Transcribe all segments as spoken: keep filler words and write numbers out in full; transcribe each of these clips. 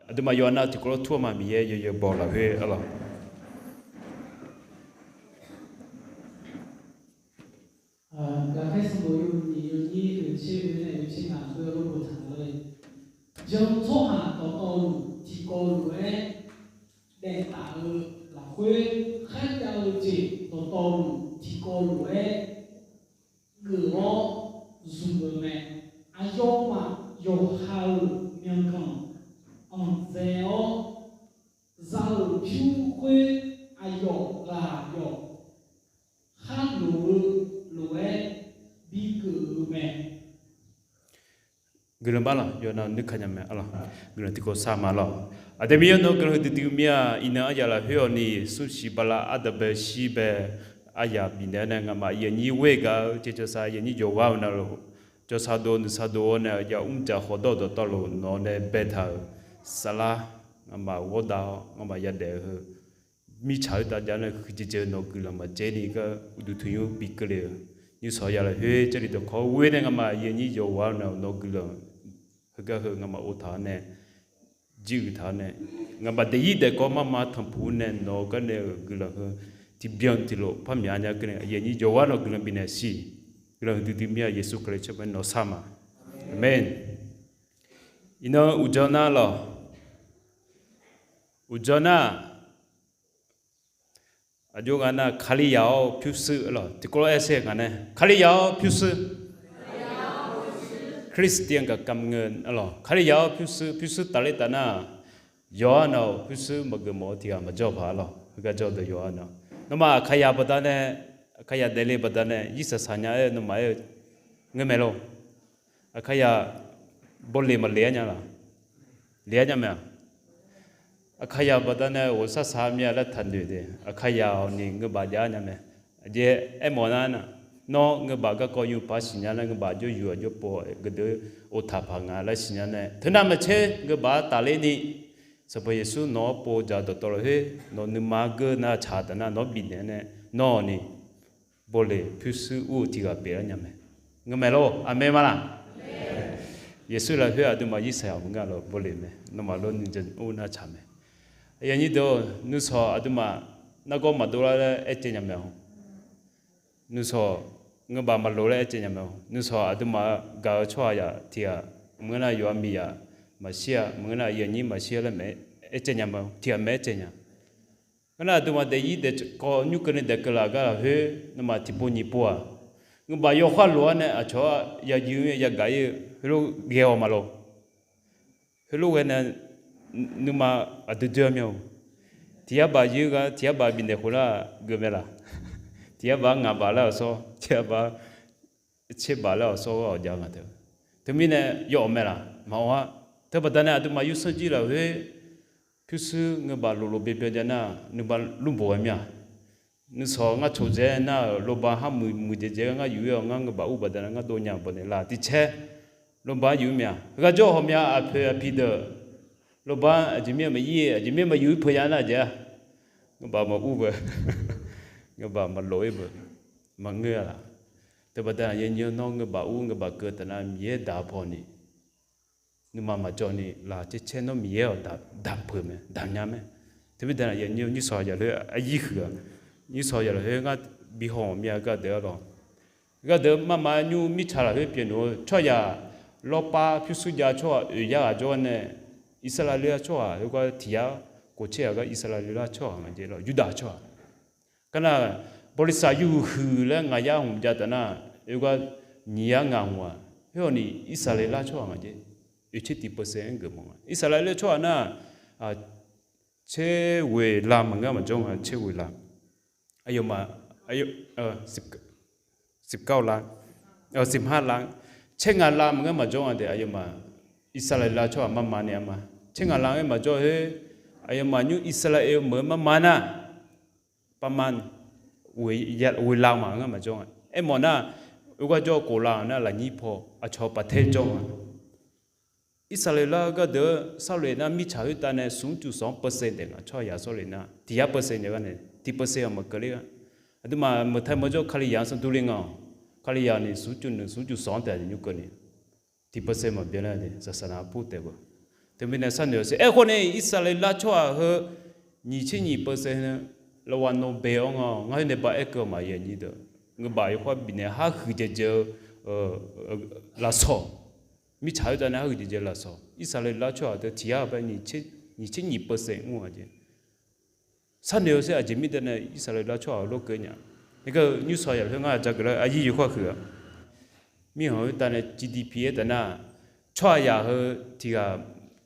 Aqduimaf yawqha nav tiqkawv lof tur-eu ma, Miqyaer yawzeu baw lafkhoer arlawq. Gaqkhaer sanqbof yawhuiq yawnyir oeqtser oe nae oeqtser ngaq-anr boftaq-eu, jan tsawrhaq dawqtawvluf tiqkawv lof-aer daeftaf-eu lafkhoer, kharjav-eu jeq dawqtawvluf tiqkawv lof-aer geuf-awr zmq-eu mae. Aqyawfmaf yawqha-euq myawqganq anqdzae-awr, za-euq pyur khoer aqyawf ghaq yawf khar loq-eu lof-aer bigeuf-eu mae. Guiqlanq bar lawq, yawqha nav nuikaq nya mae arlawq. Guiqlanq tiqkawv sar ma lawq. Aqda Miqyaer nawr guiqlanq huiqdui dui mir-a. Iqnan aryaq lafkhoer awq ni smrsiq bala ardanqbae shir bae aryaq bifnaeq-awr nae ngamaf yaeqnyir ghoer gaq-eu caev jawrsar yaeqnyir jawrgar-eu navluf, jawrsar dov nuisar dov-awr nae ya mrjaq khawf dawr-eu dawqtawvluf nawq-awr nae baetaq-euq saflar ngamaf ghawrdav-awr ngamaf yadaef-eu heu mirtsaq khoertav jav nae huiqdzaeq dzae-eu nawq-eu guiqlanq maqjaev ni gar uqduq tanqnymr bi keuvle-eu. Nymrshawq ya lafkhoer Jarlif dawqkawq ghoer nae ngamaf yaeqnyir jawrgar-eu navluf nawq-eu guiqlanq heugar heu ngamaf ov taq-awr nae, jir uiq taq-awr nae, ngamaf daefzir daefkawv marma tanqpuq nae nawq-eu garnae-euq guiqlanq heu tiqbyan tiqlof par myaq nya keuvle, yaeqnyir jawrgar nawq-eu guiqlanq bifnaeq siq. Guiqlanq huiqdui dui mir-a. Yeqsur Kali tsawrmyanr nawq sar ma. Aqmeq. Iqnan uqdzan nar lawq. Uqdzan nar, aqjox nga nar, Kalizaq-awr pyurshuir lawq. Tiqkawv lof-aer sher nga nae, Kalizaq-awr pyurshuir. Christian gaq kamq ngeur lawq. Kalizaq-awr pyurshuir, pyurshuir tafler taf nar, yawqha nav-euq pyurshuir maqgeuf mawf-eu tiq ghaq maqjawr paq lawq. Heugar jawr deuq yawqha nav. Nawmaf Aqkaqyaq baqdanae, Aqkaqyaq daefle baqdanae irsaq saq nya-aer nawmaf aer-eu ngeur mae lor. Aqkaqyaq bawleq maqleq-ar nya laq? Leq-ar nya mae-aq? Aqkaqyaq baqdanae ghawqshar saq mya laer taqnoeq de. Aqkaqyaq-awq ni ngeubaf jav-ar nya mae. Aqjeq aermawf nar, nawr ngeubaf garkawv yupaq siqnya laer ngeubaf jawryuf aqjox pov-eu gaqdeuq ov taq paq nga laer siqnya nae teunav maqtser ngeubaf-anr tafler ni, Sanqpaq Yeqsur nawq-anr pov dzaq dawqtawvluf khoer nawq nuima geur nar tsaq taf nar nawq-anr bifnaeq nae nawr-awq ni bawleq pyurshuir ur-eu tiq ghaq pyeuf-ar nya mae. Ngeur mae lor, aqmeq ma laq? Yeqsur lafkhoer aqduimaf irsaq yaq maqngeur lor, bawleq mae. Nawmaf lor nuijan ur nar tsaq mae. Aqyuif aqnyir deuq-or, nuisawq aqduimaf nargawr maqdov lar laer aer caev nya mae-awq. Nuisawq ngeubaf maqloq laer aer caev nya mae-awq. Nuisawq aqduimaf gaq-eu tsawrhaq yaq tiq ghaq maqngeur nar yawqha miqyaq maqshir-a, maqngeur nar aqyuif aqnyir maqshir-a laer maeq-aer aer caev nya mae-awq. Tiq ghaq maeq-aer caev nya. Aernar aqduimaf daefzir daefkawv nymr keuvni daefkeuv laf gar lafkhoer nawmaf tiqpov nyiq pov-aq, ngeubaf yawkhav lof-ar nae aqcawq-ar yayuif-aer yagaq-ir-eu heulof ghae-awq maqlof. Heulof ghae nae nuima aqdui doer-a mya-or. Tiq yar baf yir gar tiq yar baf bifnaeq khof nar geuf mae laq? Tiq yar baf-anr ngaq baf laer-awq sawr, tiq yar baf-anr tser baf laer-awq sawr-awr awq jav nga teu. Teumirnae yawawq mae laq? Maqawq-ar. Teubaqda nae aqduimaf yursanr jir lafkhoer pyurshuir ngeubaf loflof byaerbyan jav nar nuima lmrbof ghae mir-a. Nuisawq ngar coqdzae nar-euq lawba har muiq muiqdzaeq dzaeq-aer ngar yuf-ir-awq. Ngar ngeubaf ur baqda nae ngar dov nya bawq naeq laf tiq caer lawba-anr yuf-ir mya. Heugar jawr hawqmya aqpoeq aqpiq deuq lawba-anr aqjeq mir-a maqir-e, aqjeq mir-a maqyuf-ir peuq ya nar jeq-a. Ngeubaf maqur beu, ngeubaf maqlof-ir beu, maqngeur-a laq? Teubaqda aqyuif aqnyir nawr ngeubaf ur ngeubaf keuv taf nar Miqyaer daq paw ni nuima maqjawv ni laf caer caer nawr Miqyaer-awq daq peuq mae, daq nya mae. Teumirda aqyuif aqnyir nymrshawq yaq lof-aer aryir huiq-aq, nymrshawq yaq lafkhoer ngar bi haw-awq mir-a. Gardeuq-ar lawq, gardeuq marma nymr mirtsaq lafkhoer pyeuf noeq-eu tsawrhaq yaq lawrpar pyurshuir jav tsawrhaq oeq yar ghaq jawr-aer nae Irsaqlaqlir-ar tsawrhaq heugar tiq yar kof caer-aq gar Irsaqlaqlir-ar tsawrhaq nga jeq lawq, Yurdav tsawrhaq. Kar nar, bawliqsaq yurhuiq laer ngaq yar hmq jav taf nar, oe gar nyiq yar ngaq hmq-aq, khoer-awq ni Irsaqleqlav tsawrhaq nga jeq. Oeq tser tiq percent-anr geufmawf nga. Irsaqleqlav tsawrhaq nar, tser ghoeq la maqngeur maqjawr nga, tser ghoeq la. Aqyawfmaf, siqkar la, siqhmar la, tser ngaq la maqngeur maqjawr nga de. Aqyawfmaf Irsaqleqlav tsawrhaq marma nae-a ma. Tser ngaq la-aer maqjawr khoer, aqyawfmaf nymr Irsaqleqlav meuq-eu marma nar, parma ghoeq la maqngeur maqjawr nga. Aermawf nar, oe gar jawr kof la nar lafnyir paw aqcawq paqtaer jawr nga. Irsaqleqlav gardeuq-eu sawrle nar mirtsaq khoertav nae smq mrcuf sanq percent taef nga. Tsawrhaq yaq sawrle nar tiq yar percent jav gar nae tiq percent-awq maqkeuv ler gar. Aqduimaf meuq tae meuq jawr Kalizaq-anr sanqdur le nga-awq. Kalizaq ni smq mrcuf nuiq smq mrcuf sanq-anr taef nymr keuvni tiq percent maqbyan ler-a de. Saqsaqnav pur taef beu. Teumirnae sharnoeq-awq sher. Aerkhawf ni Irsaqleqlav tsawrhaq heu nyiq tser nyiq percent heu lawqghaq nawq bae-awr nga, ngar khoer nae ba aerkeuv-eu maqya nyir deuq. Ngeubaf yawkhav bifnaeq har huiqdzaeq dzae-eu lafsawq, mirtsaq khoertav nae har huiqdzaeq dzae-eu lafsawq, Irsaqleqlav tsawrhaq teu tiq yar-eu bae nyiq tser nyiq percent mr-a jeq. Sharnoeq-awq sher. Aqjeq mirnae Irsaqleqlav tsawrhaq-euq lawrkeuv nya. Ngar nymrshawq yaf khoer ngar-aq jageuf lar-eu arjir yawkhav huiq-a. Mirkhanq khoertav nae G D P aertaq nar, tsawrhaqzaq heu tiq ghaq,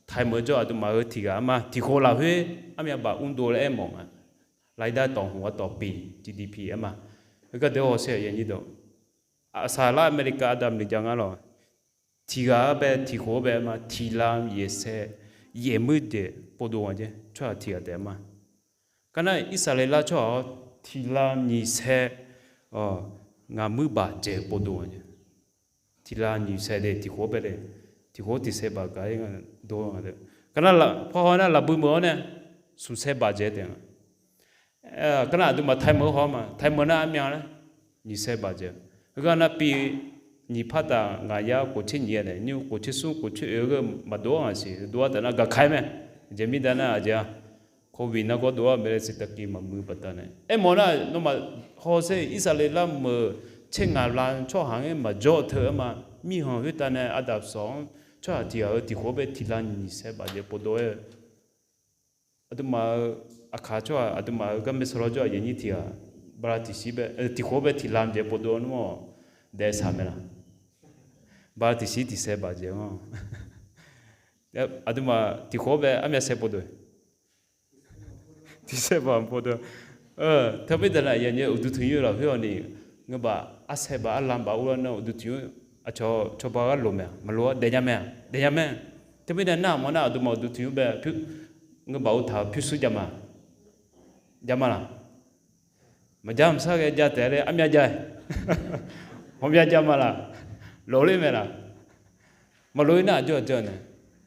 taimeuq jawr aqduimaf heu tiq ghaq arma tiq khof lafkhoer armyav baf mrdov laer aermawf nga. Laidar tawq hmq-a tawq piq G D P arma. Heugar deuq hawsher-aq ya nyir deuq. Aqsaqlar America aqdamq ni jav ngar lawq. Tiq ghaq-anr bae tiq khof-anr bae ma tiq lam yaeq saer yaeq muir daeq povdov nga jeq tsawrhaq tiq ghaq taef ma. Gar nar Irsaqleqlav tsawrhaq-awr tiq lam nyiq saer ngaq muir baq dzaeq povdov nga jeq. Tiq lam nyiq saer de tiq khof-anr bae de, tiq khof tiq saer baq gaq-ir nga dov nga de. Gar nar parhaw nar laqbui meuq-awr nae smq saer baq dzaeq taef nga. Gar nar aqduimaf taimeuq haw ma taimeuq nar armyav laer nyiq saer baq dzaeq. Heugar nar pi nyiq par taf ngaq yar khof tser nyiq-a nae nymr khof tser smr khof tser oeq-eu geur maqdov-ar ngaq siq dov-ar taf nar gaqka-aer mae. Aqjeq mirnae nar aqjeq-a. Covid nargawr dov-ar maeqlae siqtaqkiv maqmuiq baqdanae aermawf nar nawmaf hawsher Irsaqleqlav meuq tser ngaq lam tsawrhaq-anr maqjawr-eu teu-aer ma. Mirkhanq khoertav nae aqdamq sawq-anr tsawrhaq tiq ghaq-eu tiq khof-anr bae tiq lam nyiq saer baq dzaeq povdov-aer Aqduimaf-euq aqkaq tsawrhaq aqduimaf-euq garmae sawlaw jawr-aq yaeq nyir tiq ghaq bala tiq shir bae tiq khof bae tiq lam dzaeq povdov-awr nmr-awq. Daef saq mae laq? Bala tiq shir tiq saer baq dzaeq-anr aqduimaf tiq khof bae armyav saer povdov tiq saer baq povdov. Teumirnae aqyawf nyae uqduq tanqnymr lafkhoer-awq ni, ngeur baf arsaer baf arlam baf uvlanr nar uqduq tanqnymr aqcawq cawba gharloq mae-aq maqloq-ar daefnya mae-aq daefnya mae. Teumirnae nar mawf nar aqduimaf uqduq tanqnymr bae ngeur baf uvtaq-eu pyurshuir jav ma jav ma laq? Maqjav maqsar ghae jav taef laer armyav jav-aer hawmyav jav ma laq? Loq ler mae laq? Maqloq-ir nar aqjox aqjanr nae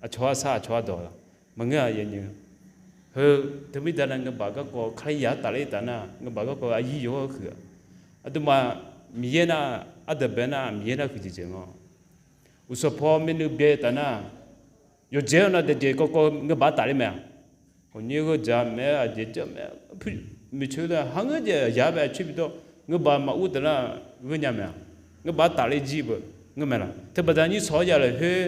aqcawq-ar sar aqcawq-ar dawq laq? Maqngeur-aq yaeq nyiq heu teumirnae ngeur baf garkawv Kalizaq-anr tafler taf nar ngeur baf garkawv aqyir yawr-ar huiq-aq. Aqduimaf Miqyaer nar ardeuq bae nar Miqyaer nar huiqdzaeq dzaeq nga. Uqsawq paw myavnuiv byae taf nar yawqjeq-anr nav daeqjeq kawvkawv ngeur baf-anr tafler mae-aq. Ghawqnyoer gheudzaq mae-aq aqjeq janr mae-aq. Miqcoer nar har ngeur jeq yaq-ar bae coer bidawr ngeur baf maqur taf nar gheurnya mae-aq. Ngeur baf-anr tafler jir beu ngeur mae laq? Teubaqda nymrshawq-anr ya lafkhoer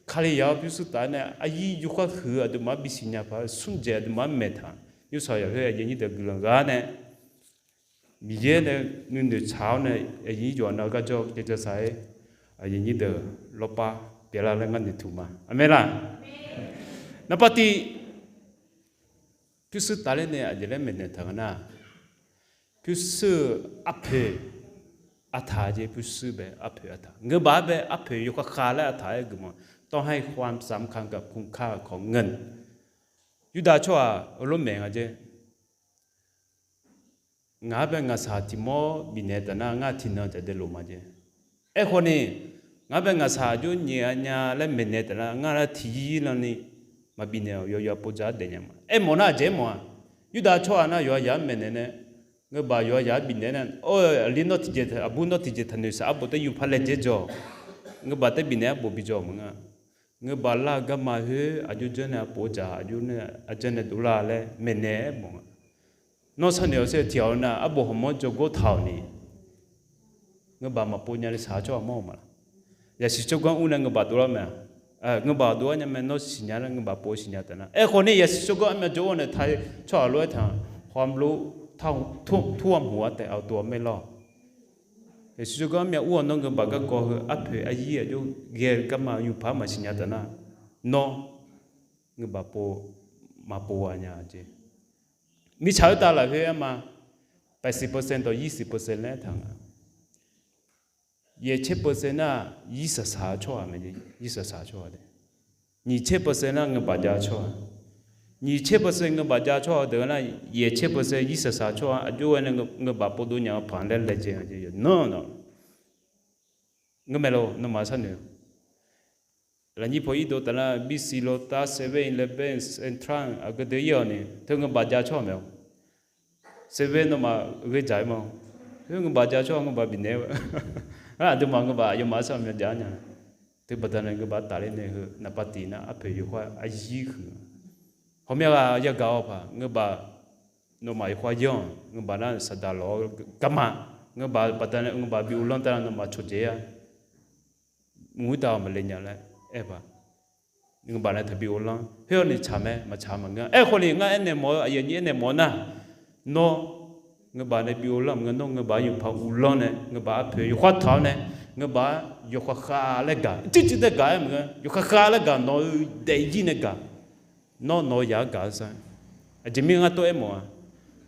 Kalizaq-awr pyurshuir taf-aer nae aqyir yawkhav huiq-eu aqduimaf-anr bisiq nya paq-eu smr dzaeq aqduimaf-anr maeq taq. Nymrshawq ya khoer aqyuif aqnyir deuq guiqlanq ghaq-ar nae Miqyaer nae nuinoeq tsaq-awr nae aqyuif aqnyir yawqha nav-eu garjawr jaev jawr saq-aer aqyuif aqnyir deuq lawrpar pyeuflar laer ngar noeqtmq ma. Aqmeq laq? Naqpav tiq pyurshuir tafler nae aqjeq laer maeqnaeq taq nga nar, pyurshuir-eu arpoeq artaq jeq, pyurshuir bae arpoeq artaq ngeur baf-ar bae arpoeq yawkhav khav laer artaq-aer guiqmanq tawrhaer khoam samkaq gaqkmq kar kawq ngeur. Yurdav tsawrhaq-euq lor maeq nga jeq. Ngaq-ar bae ngaqshaq tiq mawr bifnaeq taf nar ngar tiq nan taq daelof ma jeq. Aerkhawf ni ngaq-ar bae ngaqshaq aqjox nyaef-a nya laer maeqnaeq taf nar ngar nar tiq yir lan ni maqbifnaeq-awq. Yawqyawq povdzaq-ar daef nya ma. Aermawf nar aqjeq aermawf-aq, Yurdav tsawrhaq nar yawqha yaq-anr maeqnaeq nae ngeur baf yawqha yaq-anr bifnaeq nar, aqli nawr tiqjeq aqbur nawr tiqjeq taqnoeq saq arbawq taer yufpar laejae jawr-awq. Ngeur baf taer bifnaeq arbawq bijawr maqngeur-a. Ngeur baf lar-eu garma khoer aqjox janr nae arpov dzaq aqjox nae arjanr nae dovlar laer maeqnaeq-aer mawf nga. Nawr sharnoeq-awq sher tiq ghaq-eu nar arbawq hawq mawr jawrgawr taq-awq ni ngeur baf maqpov nya ni saq-eu tsawrhaq mawr-eu ma laq? Yasiq tsawrganr ur nae ngeur baf dovlar mae-aq, ngeur baf dov-ar nya mae nawr siqnya laer ngeur baf pov siqnya taf nar. Aerkhawf ni yasiq tsawrganr armyav jawr-awr nae ta tsawrhaq lof-aer taq-a, hawm lof tur-a hmq-a taef-a tov-a maer lawr. Yasiq tsawrganr armyav ur-awq nawr ngeur baf garkawv heu arpoeq aqyir aqjox ghae-eu garma yufpar maqsiqnya taf nar, nawr ngeur baf pov maqpov-a nya jeq. Mirtsaq khoertav lafkhoer arma, paqsiq percent dawq yirsiq percent laer taq nga. Yaeq tser percent nar yir saqsaq-eu tsawrhaq mae, yir saqsaq-eu tsawrhaq taef. Nyiq tser percent nar ngeur baf jav-eu tsawrhaq. Nyiq tser percent ngeur baf jav-eu tsawrhaq deuq nar yaeq tser percent yir saqsaq-eu tsawrhaq aqjox ghae nae ngeur baf pov dov nya-eu paq laer laejae-a jeq yawq nan-aq. Ngeur mae lor nawmaf sharnoeq. Lafnyir paw irdov taf nar bisiq lawtav seven eleven central aqgeu deuq ir-awq ni teu ngeur baf jav tsawrhaq mae-awq. Seven nawmaf gheujaq-ir ma. Khoer ngeur baf jav tsawrhaq ngeur baf bifnaeq-eu aqduimaf ngeur baf aqyawfmaf sar myav jav-ar nya. Teubaqda nae ngeurbaf tafler nae heu naqpav tiq nar arpoeq yawkhav aryir huiq. Hawmya ghaq yagaq-awr paq ngeurbaf nawmaf yawkhav yanr-awq, ngeurbaf nar saqdaq lawq-awr garma, ngeurbaf baqda nae ngeurbaf bi uvlanr tav nar nawmaf cawqjaeq-a. Mq-ur dav-awq maqle nya laer aer paq. Ngeurbaf nae taqbi uvlanr. Khoer-awr ni tsaq mae, maqtsaq maqngeur. Aerkhawf ni ngar aernaeq mawf-eu aqyuif aqnyir aernaeq mawf-eu nar, nawr ngeurbaf nae bi uvlanr maqngeur, nawr ngeurbaf yawqpaq uvlanr nae ngeurbaf arpoeq yawkhav taq-awr nae ngeurbaf yawkhav khav laer gaq, jirjir dae gaq-aer maqngeur, yawkhav khav laer gaq, nawq-eu daefzir nae gaq, nawr nawq-eu yaq-anr gaq-eu sar. Aqjeq mirnae ngar tov aermawf-a,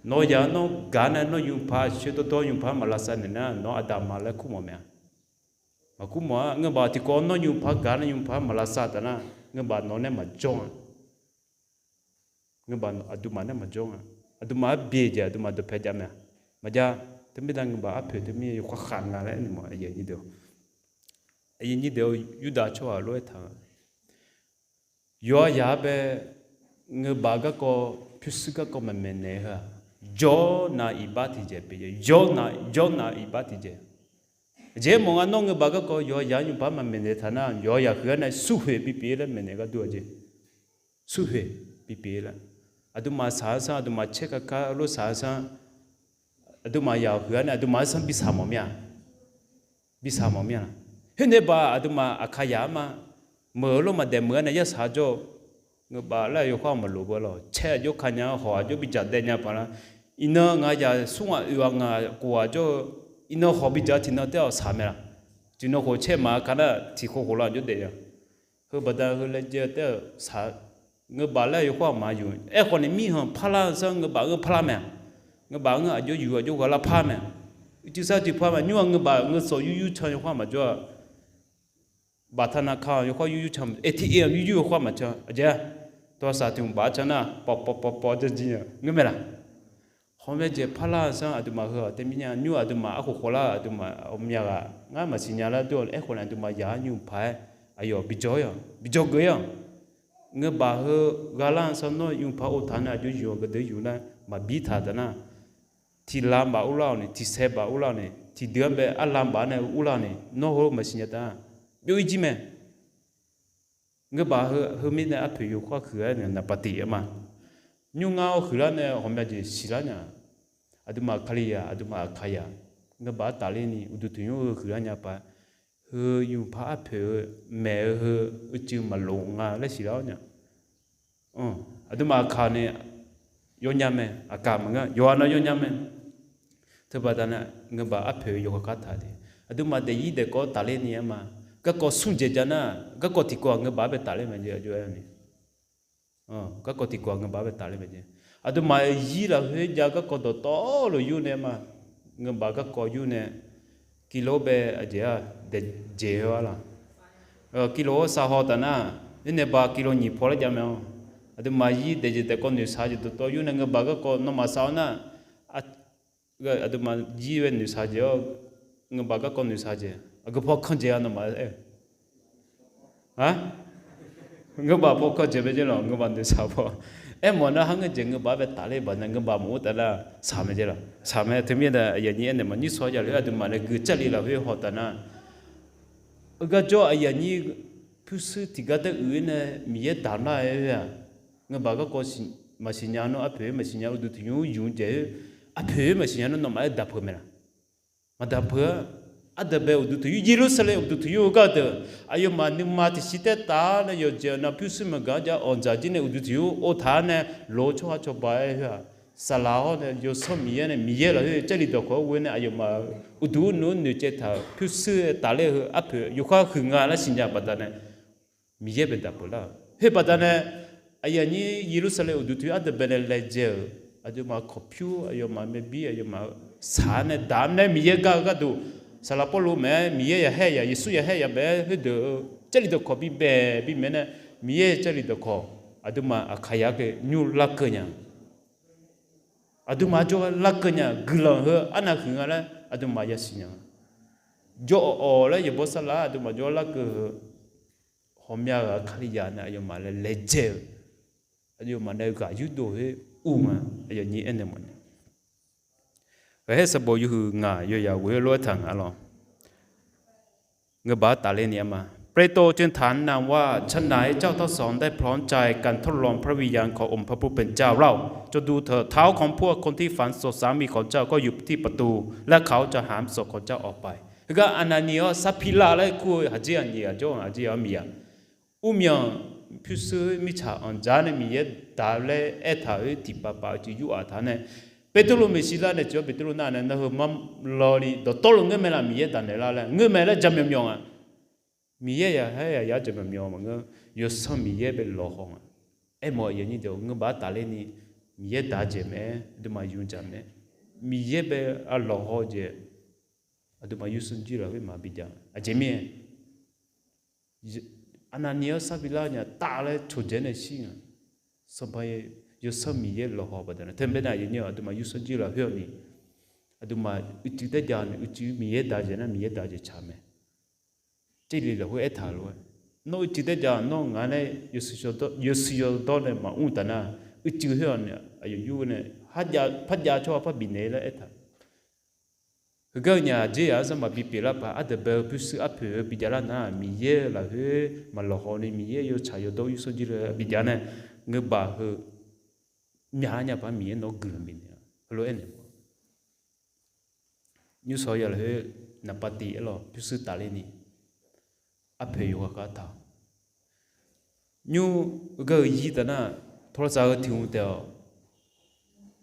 nawq-eu yaq-anr nawr gaq nae nawr yawqpaq aqshoe dawrdawr yawqpaq-anr maq lavsav naeq nar nawq-anr aqda ma laer kur mawf mae-a. Maqkur mawf-a, ngeurbaf tiqkawv nawr yawqpaq gaq nae yawqpaq-anr maq lavsav taf nar ngeurbaf nawq nae maqjawr-a. Ngeurbaf aqduimaf nae maqjawr nga. Aqduimaf-anr byaeq jeq aqduimaf dawqpae jav mae-a. Maqjav, teumirnae ngeurbaf arpoeq teumir yawkhav khav nga laer aernaeq mawf-a. Aqyuif aqnyir deuq-or, Yurdav tsawrhaq lof-aer taq nga. Yawqha yaq-anr bae ngeurbaf garkawv pyurshuir garkawv maqmaeqnaeq heu-aq, jawr nav iqbax tiqjeq pyeuf-eu, jawr nav, jawr nav iqbax tiqjeq. Aqjeq aermawf nga, nawr ngeurbaf garkawv yawqha yaq-anr yawqpaq maqmaeqnaeq taq nar, yawqha yaq huiq-anr nae surhoeq bipyeuf laer maeqnaeq gharduq-a jeq. Surhoeq bipyeuf laer, aqduimaf saq-anr sanr, aqduimaf caer kakar lof saq-anr sanr, aqduimaf yaq huiq-anr nae aqduimaf-anr sanr bi saq mawf mir-a. Bi saq mawf mir-a. Khoer nae baq aqduimaf aqkaq yaq-anr ma. Meuq-eu lof maqdaef meuq-anr nae yarsaq jawr-eu, ngeurbaf laer yawkhav maqlof beu lawq. Caer aqjox kanya-anr hawq aqjox bi dzaq daev nya paq lar. Iqnan ngaq yaq smr ghaq oeq ghaq ngaq kof ghaq jawr-eu, iqnan hawq bi dzaq tiqnan taef-awq saq mae laq. Tiqnan khof caer maq-a ka nar tiqkhof khof lar aqjox daef nya. Heu baqda heu laejae-eu taef-euq saq, ngeurbaf laer yawkhav maq yuf. Aerkhawf ni mirkhanq parlar-eu sanr ngeurbaf-anr parlar mae-a. Ngeurbaf-anr aqjox yuf aqjox ghaq lar par mae-a. Uicuiv sar cuiv par mae. Nymr-aq ngeurbaf ngeursawq yur yur can yawkhav maqjawr-a. Baqtaq nav ka-awq yawkhav yur yur can, ATM yur yur yawkhav maqcan. Aqjeq-a, tawsaq tiq hmq baf can nar pawv pawv pawv pawv janr jir nya ngeur mae laq. Hawmya jeq parlar-eu sanr aqduimaf heu-aq tae mir nya. Nymr aqduimaf arkhof khawvlar-eu aqduimaf ghawqmya ghaq ngar maqsiq nya lar dur-awq. Aerkhawf nae aqduimaf yaq-anr nymq paq-aer aqyawf bi jawr-ir-awq, bi jawr geuf-ir-awq. Ngeurbaf heu gharlar-eu sanr nawr nymq paq-aer taq nar aqjox yuf-awq, gaqdeuq yuf nar maqbir taq taf nar, tiq lavbaf urlar-awq ni, tiq saerbaf urlar-awq ni, tiqdeuq-anr bae arlavbaf nae urlar-awq ni, nawr heulof maqsiq nya taf-a. Byov-ir jir mae. Ngeurbaf heu, heu mirnae arpoeq yawkhav huiq-aer nae naqpav tiq-aer ma. Nymr ngar-awr huiqlar nae ghawqmya jeq siqlar nya. Aqduimaf Kalizaq, aqduimaf Aqkaqzaq, ngeurbaf-anr tafler ni uqduq tanqnymr-eu huiqlar nya paq. Heu nymq paq arpoeq-eu maeq-eu heu uicuiv maqlof nga laer siqlar-awr nya. Aqduimaf Aqkaq ni yawnya mae, Aqkaq maqngeur, yawqha nav yawnya mae. Teubaqda nae ngeurbaf arpoeq yawkhav khav taq de. Aqduimaf daefzir daefkawv tafler ni-aer ma. Garkawv smr dzaeq ja nar, garkawv tiqkawv-aq ngeurbaf-anr bae tafler mae jeq aqjox-aer ni. Garkawv tiqkawv-aq ngeurbaf-anr bae tafler mae jeq. Aqduimaf zir lafkhoer jav garkawv dawqtawvluf yur nae ma. Ngeurbaf garkawv yur nae, kilo bae aqjeq-a, daeqjeq-eu-a laq. Kilo-anr sav haw taf nar, nymr nae ba kilo nyiq paw laer jav mae-awr. Aqduimaf zir daeqjeq daefkawv noeqshaq jeq dawqtawv yur nae ngeurbaf garkawv nawmaf sav-awr nar, aqduimaf zir bae noeqshaq jeq-awr, ngeurbaf garkawv noeqshaq jeq aqgeu paw kanr jeq-a nawmaf-aer. Ngeurbaf paw kanr jeq mae jeq lawq, ngeurbaf noeqshaq paw. Aermawf nar har ngeur jeq ngeurbaf-anr bae tafler baq nae ngeurbaf maqur taf nar saq mae jeq lawq. Saq mae teumirnae aqyuif aqnyir aernaeq ma, nyir sawr ya lef-aer aqduimaf nae gui Jarlif lafkhoer haw taf nar, heugar jawr aqyuif aqnyir pyurshuir tiqgar dar uiq-ir nae Miqyaer damq lar-aer-aq, ngeurbaf garkawv maqsiq nya nar, arpoeq-aer maqsiq nya, uqduq tanqnymr yuf-eu jeq-aer, arpoeq-aer maqsiq nya nar nawmaf-aer daq peuq mae laq? Maqdaq peuq-a. Ardaq bae uqduq tanqnymr, Yeqlursaqlaeq uqduq tanqnymr-eu gar deuq, aqyawfmaf nuima tiqsiq taertaf-awr nae yawqjeq aqnav pyurshuir maqgaq-anr jav-awr dzaq jir nae uqduq tanqnymr ov taq-awr nae, lof-eu tsawrhaq cawba-aer heu-aq, saqlaq hawr nae yawsanr Miqyaer nae, Miqyaer lafkhoer Jarlif dawqkawq-anr ghoe nae aqyawfmaf-euq uqduq nuq-anr noeqcaev taq-euq pyurshuir-aer tafler-eu heu arpoeq yawkhav huiq nga laer siqnya baqdanae, Miqyaer bae daq peuq lar-euq. Khoer baqdanae, aqyuif aqnyir Yeqlursaqlaeq uqduq tanqnymr ardaq bae nae laejae-euq, aqduimaf kawqpyur, aqyawfmaf-euq myavbir, aqyawfmaf-euq saq-anr nae daq-awr nae Miqyaer gar-eu gharduq, Saqlaq Pawrluv maeq-aer Miqyaer yaqhaer yaq, Yeqsur yaqhaer yaq bae-aer khoerdeuq-eu Jarlif dawqkawq bibae bimaeq nae, Miqyaer Jarlif dawqkawq aqduimaf Aqkaqyaq-aer nymr larkeuv nya. Aqduimaf jawrgar larkeuv nya, guiqlanq heu arnav huiq nga laer aqduimaf yasiq nya. Jawr awq awq laer yawqbawr sarlar aqduimaf jawrgar larkeuv heu, ghawqmya ghaq Kalizaq nae aqyawfmaf laejae-eu, aqyawfmaf nae ghaq yurdov khoer ur nga. Aqyuif aqnyir aernaeq mawf nya. Ghaqkhaer sanqbof yawhuiq ngaq yawzaq ghoe-aer lof-aer taq nga lawr. Ngeurbaf-anr tafler ni-aer ma. เปโตรจึงถามนางว่า ฉันไหนเจ้าทั้งสองได้พร้อมใจกันทดลองพระวิญญาณขององค์พระผู้เป็นเจ้าเล่า จงดูเถิด เท้าของพวกคนที่ฝันสดสามีของเจ้าก็อยู่ที่ประตู และเขาจะหามศพของเจ้าออกไป Heugar Anaqniq-awr Saqpirlav laer kur-eu aqjeq aqnyiq aqjawr-aq aqjeq-aq miqya, urmyanq pyurshuir mirtsaq anqdzaq nae Miqyaer daq laer aertaq-eu tiqpav pav-eu jeq yur-aq taq nae, Beqtuvluv maeqshi lar nae tiq-awr Beqtuvluv nar nae nar heu mar lawni dawqtawvluf ngeur mae laf Miqyaer daq naeq lar laer ngeur mae laer jaqmyawf myawf nga. Miqyaer yaqhaer yaqyar jaqmyawf myawf maqngeur, Yawsanr Miqyaer bae lawqhaw nga. Aermawf-eu aqyuif aqnyir deuq-or, ngeur baq-ar tafler ni Miqyaer daq-eu jeq mae-aer, aqduimaf yur jaq mae-aer, Miqyaer bae lawqhaw-eu jeq, aqduimaf yursanr jir lafkhoer maqbi jav-a. Aqjeq mirnae Anaqniq-awr Saqpirlav nya taf laer coqdzaeq nae shir nga. Sanqpaq Yawsanr Miqyaer lawqhaw baqdanae teu bae nar aqyuif aqnyir-awr, aqduimaf yursanr jir lafkhoer-awq ni, aqduimaf uicuiv taer jav-awq ni, uicuiv Miqyaer daq-eu jeq nar Miqyaer daq-eu jeq tsaq mae. Jarlif lafkhoer aertaq lof-aer, nawr uicuiv taer jav-awq, nawr ngaq nae yawshuif yawdawr nae maqmr taf nar, uicuiv khoer-awq ni aqyawf yur nae parjav tsawrhaq par bifnaeq laer aertaq. Heugar-eu nya aqjeq-aq arzanr maqbi pyeuflar paq, ardeuq bae-eu pyurshuir arpoeq-eu bi javlar nar, Miqyaer-eu lafkhoer maqlawqhaw ni Miqyaer yawtsaq yawdawr yursanr jir lafkhoer bi jav nae, ngeur baq heu myaq-ar nya paq Miqyaer nawr guiqlanq bifnaeq-a. Heulof-aer naeq Nymrshawq ya lafkhoer naqpav tiq aerlawq pyurshuir tafler ni arpoeq yawqghaq khav taq-awq. Nymr gar-eu yir taf nar, tawlavsaq heu tiq hmq taef-awq.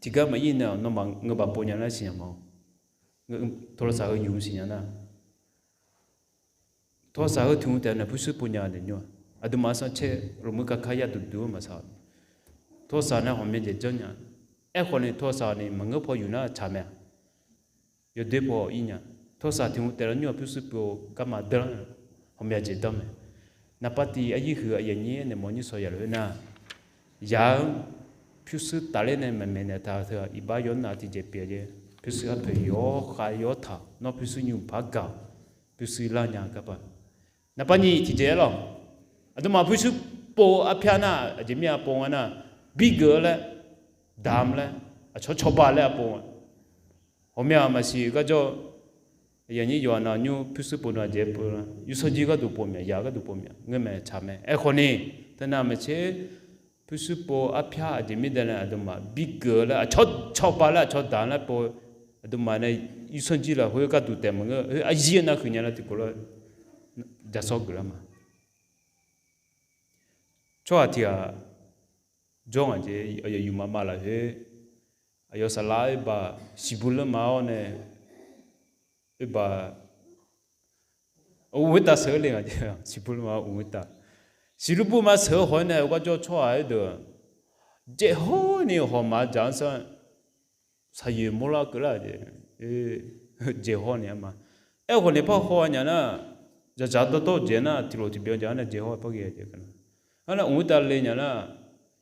Tiqgar maqir nae-awq nawmaf ngeur baq pov nya nar siqnya ma-awr, tawlavsaq heu yumq siqnya nar, tawlavsaq heu tiq hmq taef-awq nae pyurshuir pov nya naeq nymr-a. Aqduimaf sanrcaer lmqmr kakar yar duqduq-anr maqsaq-awq. Tawlavsaq nae ghawqmya jeq janrnya. Aerkhawf ni tawlavsaq ni maqngeur paw yuf nar tsaq mae-a. Yawdoer paw ir nya. Tawlavsaq tiq hmq taef-awr nymr-aq pyurshuir pov garma danr, ghawqmya jeq danr mae. Naqpav tiq aryir huiq aqyuif aqnyir naeq mawf nymrshawq ya lafkhoer nar, ya-anr pyurshuir tafler nae maqmaeq naeq taq-eu teu-aq, iqbax yawr nar tiqjeq pyeuf-a jeq, pyurshuir arpoeq yawr khav yawr taq, nawr pyurshuir nymr par gaq-awq. Pyurshuir lar nya garpa. Naqpav nyiq tiqjeq aerlawq, aqduimaf pyurshuir pov arpyar nar aqjeq mir-a pov nga nar, birgeuf-eu laer, damq laer, aqcawq cawba laer arpov nga. Ghawqmya maqsiq garjawr, aqyuif aqnyir yawqha nav nymr pyurshuir pov nav jeq pov, yursanr jir gharduq pov mya, ya gharduq pov mya, ngeur mae tsaq mae. Aerkhawf ni, teu nav maeqtser pyurshuir pov arpyar aqjeq mirda nae aqduimaf birgeuf-eu laer, aqcawq cawba laer, aqcawq damq laer pov, aqduimaf nae yursanr jir lafkhoer gharduq taef maqngeur, khoer aryir nav huiqnya lar tiqkawv lar, jaqsawr geuflar ma. Tsawrhaq tiq ghaq jawr ngaq jeq, aqyawf yufmaf maf lafkhoer, aqyawf saflar oerba siqbur leurma-awr nae, oerba, uqmqtav sheuq-eu le ngaq jeq, siqbur leurma uqmqtav, siqbur leurma sheuq-eu haw-aer nae garjawr tsawrhaq-aer deuq, jaev hawr ni hawq maqdzaq-anr sar, saqyoeq mawrlar keuvlar jeq, jaev hawr ni-a ma. Aerkhawf ni par haw nya nar, dzaqdzaq dawrdawr-eu jeq nar tiqlof tiqbyan jaq-anr nae jaev hawr par ghae-a jeq. Arnar uqmqtav le nya nar,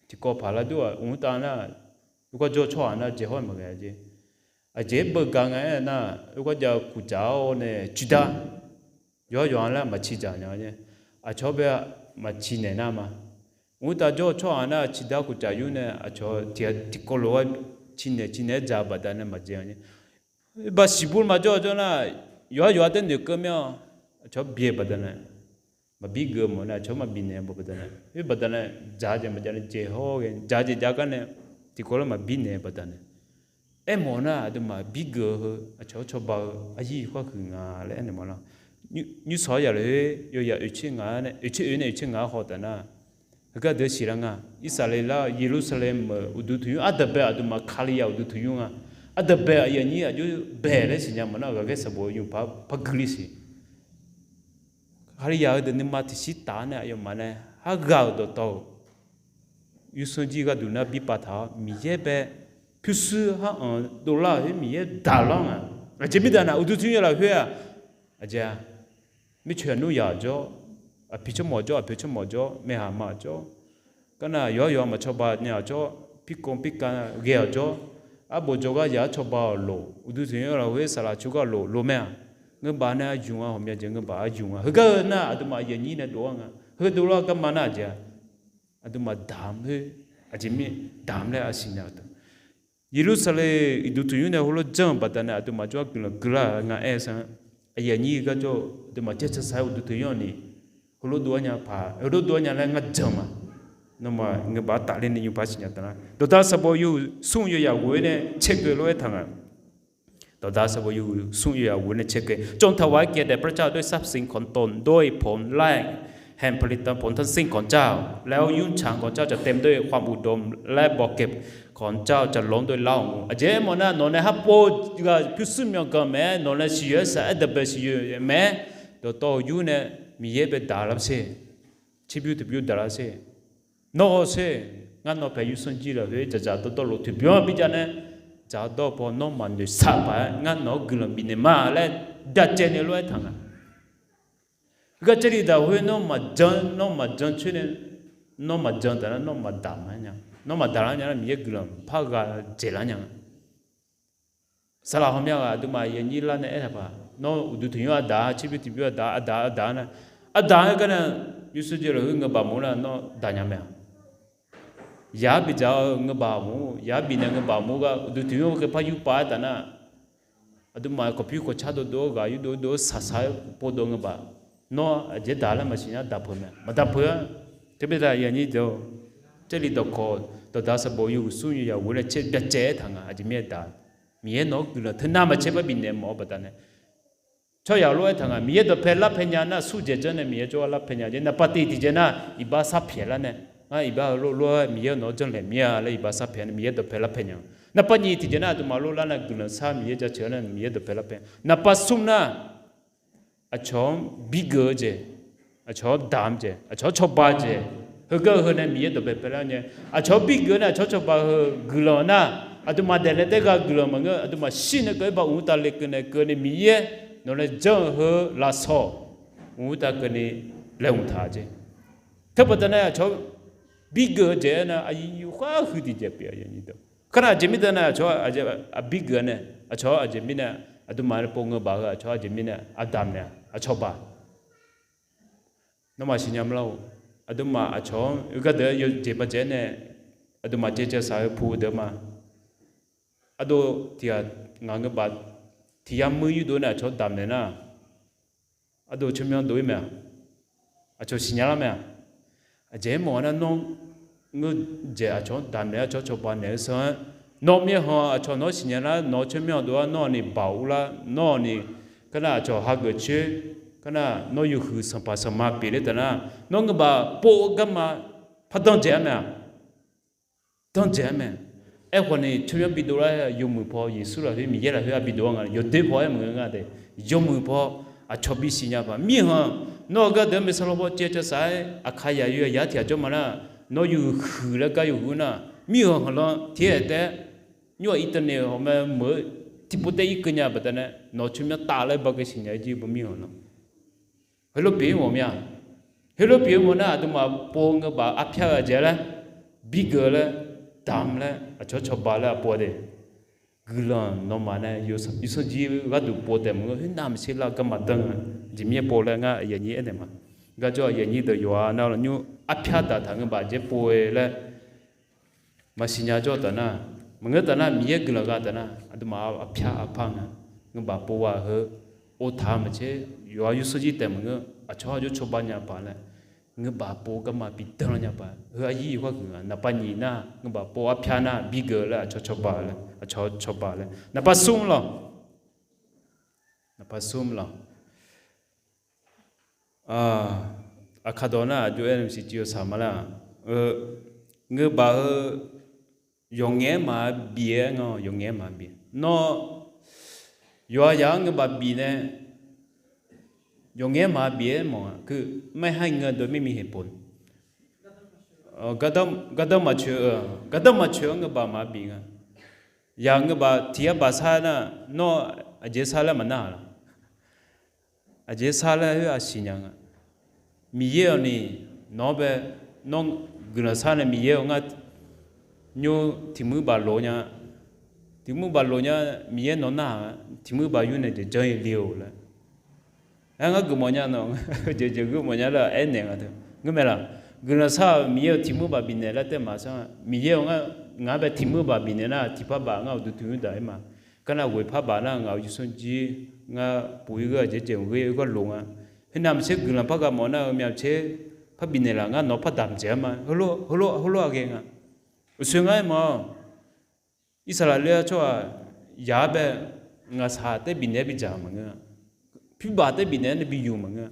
tiqkawv paq lar dur-aq uqmqtav nar, oergar jawr tsawrhaq nar jaev hawr-aer maqghae-a jeq. Aqjeq-aer beugar nga-aer nar, oergar jav kuqdzaq-awr nae ciqdar, yawqha yawqha lar maqciqdzaq nya-a jeq. Aqcawq bae maqciqnaeq nar ma. Uqmqtav jawr-eu tsawrhaq nar ciqdar kuqdzaq yur nae aqcawq tiqghaq tiqkawv lof-aer ciqnaeq ciqnaeq-aer dzaq-eu baqdanae maqjae-a jeq. Oerba siqbur maqjawr jawr nar, yawqha yawqha taer noeqkeuv mir-awr, aqcawq byae baqdanae, maqbir geuf mawf nae aqcawq maqbif naeq-a baqdanae, oer baqdanae dzaq-eu jeq maqjav nae jaev hawr ghae, dzaq-eu jeq jav gar nae, tiqkawv lar maqbir naeq-a baqdanae. Aermawf nar aqduimaf birgeuf-eu heu aqcawq-anr cawba-eu aryir khoer huiq nga laer aernaeq mawf lar. Nymrshawq-aer ya lafkhoer yawya oeqtser nga-aer nae, oeqtser oeq nae oeqtser nga-aer haw taf nar, heugar deuq siqlar nga. Irsaqleqlav-eu Yeqlursaqlaeq meuq uqduq tanqnymr ardanqbae aqduimaf Kalizaq uqduq tanqnymr nga. Ardanqbae aqyuif aqnyir aqjox bae laer siqnya mawf nar ghaqghaer sanqbof-eu nymq par par guiqli siq. Kalizaq heudeuq nuima tiqshir taf-awr nae aqyawfmaf nae har ghaq-euq dawqtawv-euq yursanr jir gharduq nar bi pav taq-awr Miqyaer bae pyurshuir har-anr dovlar-euq khoer Miqyaer daqlar nga. Aqjeq mirda nar uqduq tanqnymr lafkhoer-aq, aqjeq-a, mircoeq aqnur yaq-awq jawr, aqpiq tsawrmawf jawr, aqpoeq tsawrmawf jawr, maerhaq ma-awq jawr, gar nar yawqha yawqha maqcawba nya-awq jawr, pirkov pirkav ghae-awq jawr, arbof jawrgar yaq-aer cawba-awq lof, uqduq tanqnymr lafkhoer saqlaq cogar lof lof mae-aq, ngeur baf nae arjmq-a, ghawqmya jeq ngeur baf arjmq-a. Heugar-eu nar aqduimaf aqyuif aqnyir nae dovlar nga. Heu dovlar garma nar aqjeq-a, aqduimaf damq khoer, aqjeq mir damq laer arsiq nya-eu deuq. Yeqlursaqlaeq uqduq tanqnymr nae heulof janr-eu baqdanae aqduimaf jawrgar guiqlanq guiqlar-eu nga aer-eu sar-anr, aqyuif aqnyir garjawr aqduimaf caer carsaq-aer uqduq tanqnymr-awq ni, Heulof dov-aer nya paq, heulof dov-aer nya laer ngar jan ma. Nawmaf ngeur baf tafler ni nymr par siqnya taf nar, dawqdaq sanqbof yawhuiq smr yawyaq ghof-aer nae caerkeuv lof-aer taq nga. Dawqdaq sanqbof yawhuiq smr yawyaq ghof-aer nae caerkeuv, จงถวายเกียรติแด่พระเจ้าด้วยทรัพย์สินของตน ด้วยผลไร่แห่งผลิตผลทั้งสิ้นของเจ้า แล้วยุ้งฉางของเจ้าจะเต็มด้วยความอุดม และบ่อเก็บของเจ้าจะล้นด้วยเหล้า Aqjeq aermawf nar, nawq nae harpov ghaq pyurshuir myawqganq mae, nawq nae siqyoeq-aer saq-aer daqbae siqyoeq mae, dawqtawv-euq yur nae Miqyaer bae daq lar sher, tserbymr tiqbymr daq lar sher, nawr haw sher, ngar nawq paeq yursanr jir lafkhoer dzaqdzaq dawrdawr lof tiqbyan bijav nae, dzaqdawr paw nawr maqnoeq saq paq-aer ngar nawq-anr guiqlanq bifnaeq ma laer byacaevni lof-aer taq nga. Heugar Jarlif daq khoer nawr maqjan, nawr maqjan coer nae, nawr maqjan taf nar nawr maqdaq ma nya. Nawr maqdaq lar nya nar Miqyaer guiqlanq par gha dzaeqlar nya nga. Saqlaq hawmya ghaq aqduimaf yanyir lar nae aertaq paq, nawr uqduq tiqnymr ardaq-a, tserbymr tiqbymr ardaq, ardaq ardaq nar, ardaq-aer gar nae yursanr jir lafkhoer ngeur baf mq nar nawr daq nya mae-a. Yaq-ar bidzaq-eu ngeur baf mq, yaq-ar bifnaeq ngeur baf mq gar uqduq tiqnymr khaerpar yurpav-aer taf nar, aqduimaf kawqpyur kawqcar dovdov-aer ghaq yurdov dov-aer saqsaq-aer povdov ngeur baf, nawr aqjeq daq laer maqsiq nya daq peuq mae, maqdaq peuq-a. Teumirnae yanyir deuq, Jarlif dawqkawq dawqdaq sanqbof yawhuiq smr yawyaq ghof-aer nae caer byacaev-aer taq nga. Aqjeq mirnae daq, Miqyaer nawq-anr guiqlanq teunav maqcaer par bifnaeq mawf-eu baqdanae, tsawrhaq lof-aer taq nga. Miqyaer dawqpae larpae nya nar, smr dzaeq janr nae Miqyaer jawrgar larpae nya jeq. Naqpav tiq tiqjeq nar, iqbax sharpyaeq lar nae, ngar iqbax heulof lof-aer Miqyaer nawq-anr janrlaeq mir-a laer iqbax sharpyaeq nae Miqyaer dawqpae larpae nya. Naqpav nyiq tiqjeq nar, aqduimaf lof lar nae guiqlanq shar Miqyaer jaceuq-aer nar Miqyaer dawqpae larpae. Naqpav smr nar, aqcawq-anr bigeuf-eu jeq, aqcawq-anr damq-eu jeq, aqcawq-anr cawba-eu jeq, heugar heu nae Miqyaer dawqpae paelar nya. Aqcawq-anr bigeuf-eu nar, aqcawq-anr cawba-eu heu guiqlanq nar, aqduimaf daefle taef-aer gha guiqlanq maqngeur, aqduimaf shir nae keuv-aer ba mqtav lekeuv nae keuvni Miqyaer nawq nae janr-eu heu lafsawq mqtav keuvni laeqhmq taq jeq. Teubaqda nae aqcawq-anr bigeuf-eu jeq-aer nar, aqyuif yufkhar huiq tiqjeq pyeuf-a. Kar nar aqjeq mirda nae aqcawq-anr aqjeq bigeuf-a nae, aqcawq-anr aqjeq mirnae aqduimaf nae pov ngeur baf heu aqcawq-anr aqjeq mirnae ardamq naeq-a, aqcawq baq. Nawmaf siqnya mrlar-or, aqduimaf aqcawq-anr heugar deuq-aer yawjeq baqdzaeq-aer nae, aqduimaf caevcaev saq-eu pu deuq ma. Ardov tiq ghaq ngaq ngeur baf tiq yar muir yurdov nae aqcawq-anr damq naeq nar, ardov tsawrmyanr dov-ir mae-aq, aqcawq siqnya lar mae-aq. Aqjeq aermawf-a nar, nawr ngeur dzaeq aqcawq-anr damq naeq-aer aqcawq-anr cawba naeq-eu sanr-aer, nawr mirkhanq aqcawq nawq-anr siqnya lar, nawq-eu tsawrmyanr dov-ar, nawr ni baoq lar, nawr ni, kar nar aqcawq hageuf coer, kar nar nawr yawhuiq sanqpaq sanqma pyeufler taf nar, nawr ngeur baf pov-eu garma par danr dzaeq-ar mae-aq. Danr dzaeq-ar mae. Aerkhawf ni tsawrmyanr bidov lar-aer yawmuiq paw Yeqsur lafkhoer Miqyaer lafkhoer-aq bidov-ar nga, yawdoer paw-aer maqngeur nga de. Yawmuiq paw aqcawq bisiq nya paq mirkhanq, nawr-eu gharduq-anr maeqsa law paw caevcaev saq-aer aqkaq yaq yawqyaq tiq ghaq jawr ma nar, nawr yawhuiq laer gar yawhuiq nar, mirkhanq khanqlan tiq-aer taef-aer nymr-aq iqtavnaeq-euq hawq mae meuq-eu tiqpov taef irkeuv nya baqdanae nawq-eu tsawrmyanr taf laer baqgeu siqnya-ir jir beu mirkhanq lan. Heulof pyeuf-ir mawf mir-a. Heulof pyeuf-eu mawf nar aqduimaf pov ngeur baf arpyar-eu aqjeq laer, bigeuf laer, damq laer, aqcawq cawba laer aqpov-a de. Guiqlanq nawmaf nae yawsanr jir gharduq pov taef maqngeur, khoernav maqtser lar garma danr-a. Aqjeq mirnae pov laer ngar aqyuif aqnyir aernaeq ma. Garjawr aqyuif aqnyir deuq yawqha nar lawnymr arpyar daqtaq ngeur baf jeq pov-eu laer maqsiq nya jawr taf nar, maqngeur taf nar Miqyaer guiqlanq gha taf nar aqduimaf arpyar arpar nga. Ngeur baf pov ghaq heu, ov taq maqtser, yawqha yawsanr jir taef maqngeur, aqcawq aqjox cawba nya paq laer, ngeur baf pov garma bi danr lar nya paq. Heu aryir yawkhaer huiq nga, naqpav nyiq nar ngeur baf pov arpyar nar bigeuf laer aqcawq cawba laer, aqcawq cawba laer. Naqpav smr lawq. Naqpav smr lawq. Aqkaq dawq nar aqjox aer-eu siqcuiv-eu saq ma lar. Ngeur baf heu yawqngaef-aer maqbif-aer nga, yawqngaef-aer maqbif. Nawr yawqha yaq-anr ngeur baf bif nae yawqngaef-aer maqbif-aer mawf-a. Keu ไม่ให้เงินโดยไม่มีเหตุผล. Gardanr maqcoeq-eu, gardanr maqcoeq-anr ngeur baf maqbif nga. Yaq ngeur baf tiq yar baf sar nar, nawr aqjeq sar laer maqnar-aq laq. Aqjeq sar laer khoer-aq siqnya nga. Miqyaer-awq ni nawq-anr bae, nawr guiqlanq sar nae Miqyaer-awq ngar nymr tiq muir baf loq nya. Tiq muir baf loq nya, Miqyaer nawq nar-aq tiq muir baf yur nae jeq janr-ir le-or laer. Aer ngar geufmawf nya nawq, jeq jeq geufmawf nya laer aernaeq nga teu. Ngeur mae laq? Guiqlanq sar-euq Miqyaer-euq tiq muir baf bifnaeq laer taef maqsar nga. Miqyaer-awq ngar, ngaq-anr bae tiq muir baf bifnaeq nar tiqpar baf ngar uqduq tiq muir daq-ir ma. Kar nar ghoeqpar baf nar ngaq-euq yawsanr jir ngar puq-ir ghoer-aq jeq jeq ghoer-eu gharloq nga. Khoernav maqtser guiqlanq par ghaq mawf nar-eu myavtser par bifnaeq laf ngar nawq-anr par damq dzaeq-ar ma. Heulof heulof heulof-aq ghae nga. Uqshoe ngar aermawf-awr, Irsaqlaqlaer-a tsawrhaq yaq-ar bae ngaqshaq taer bifnaeq-aer bidzaq maqngeur-a. Pyurbaq taer bifnaeq-aer nae biyuf maqngeur-a.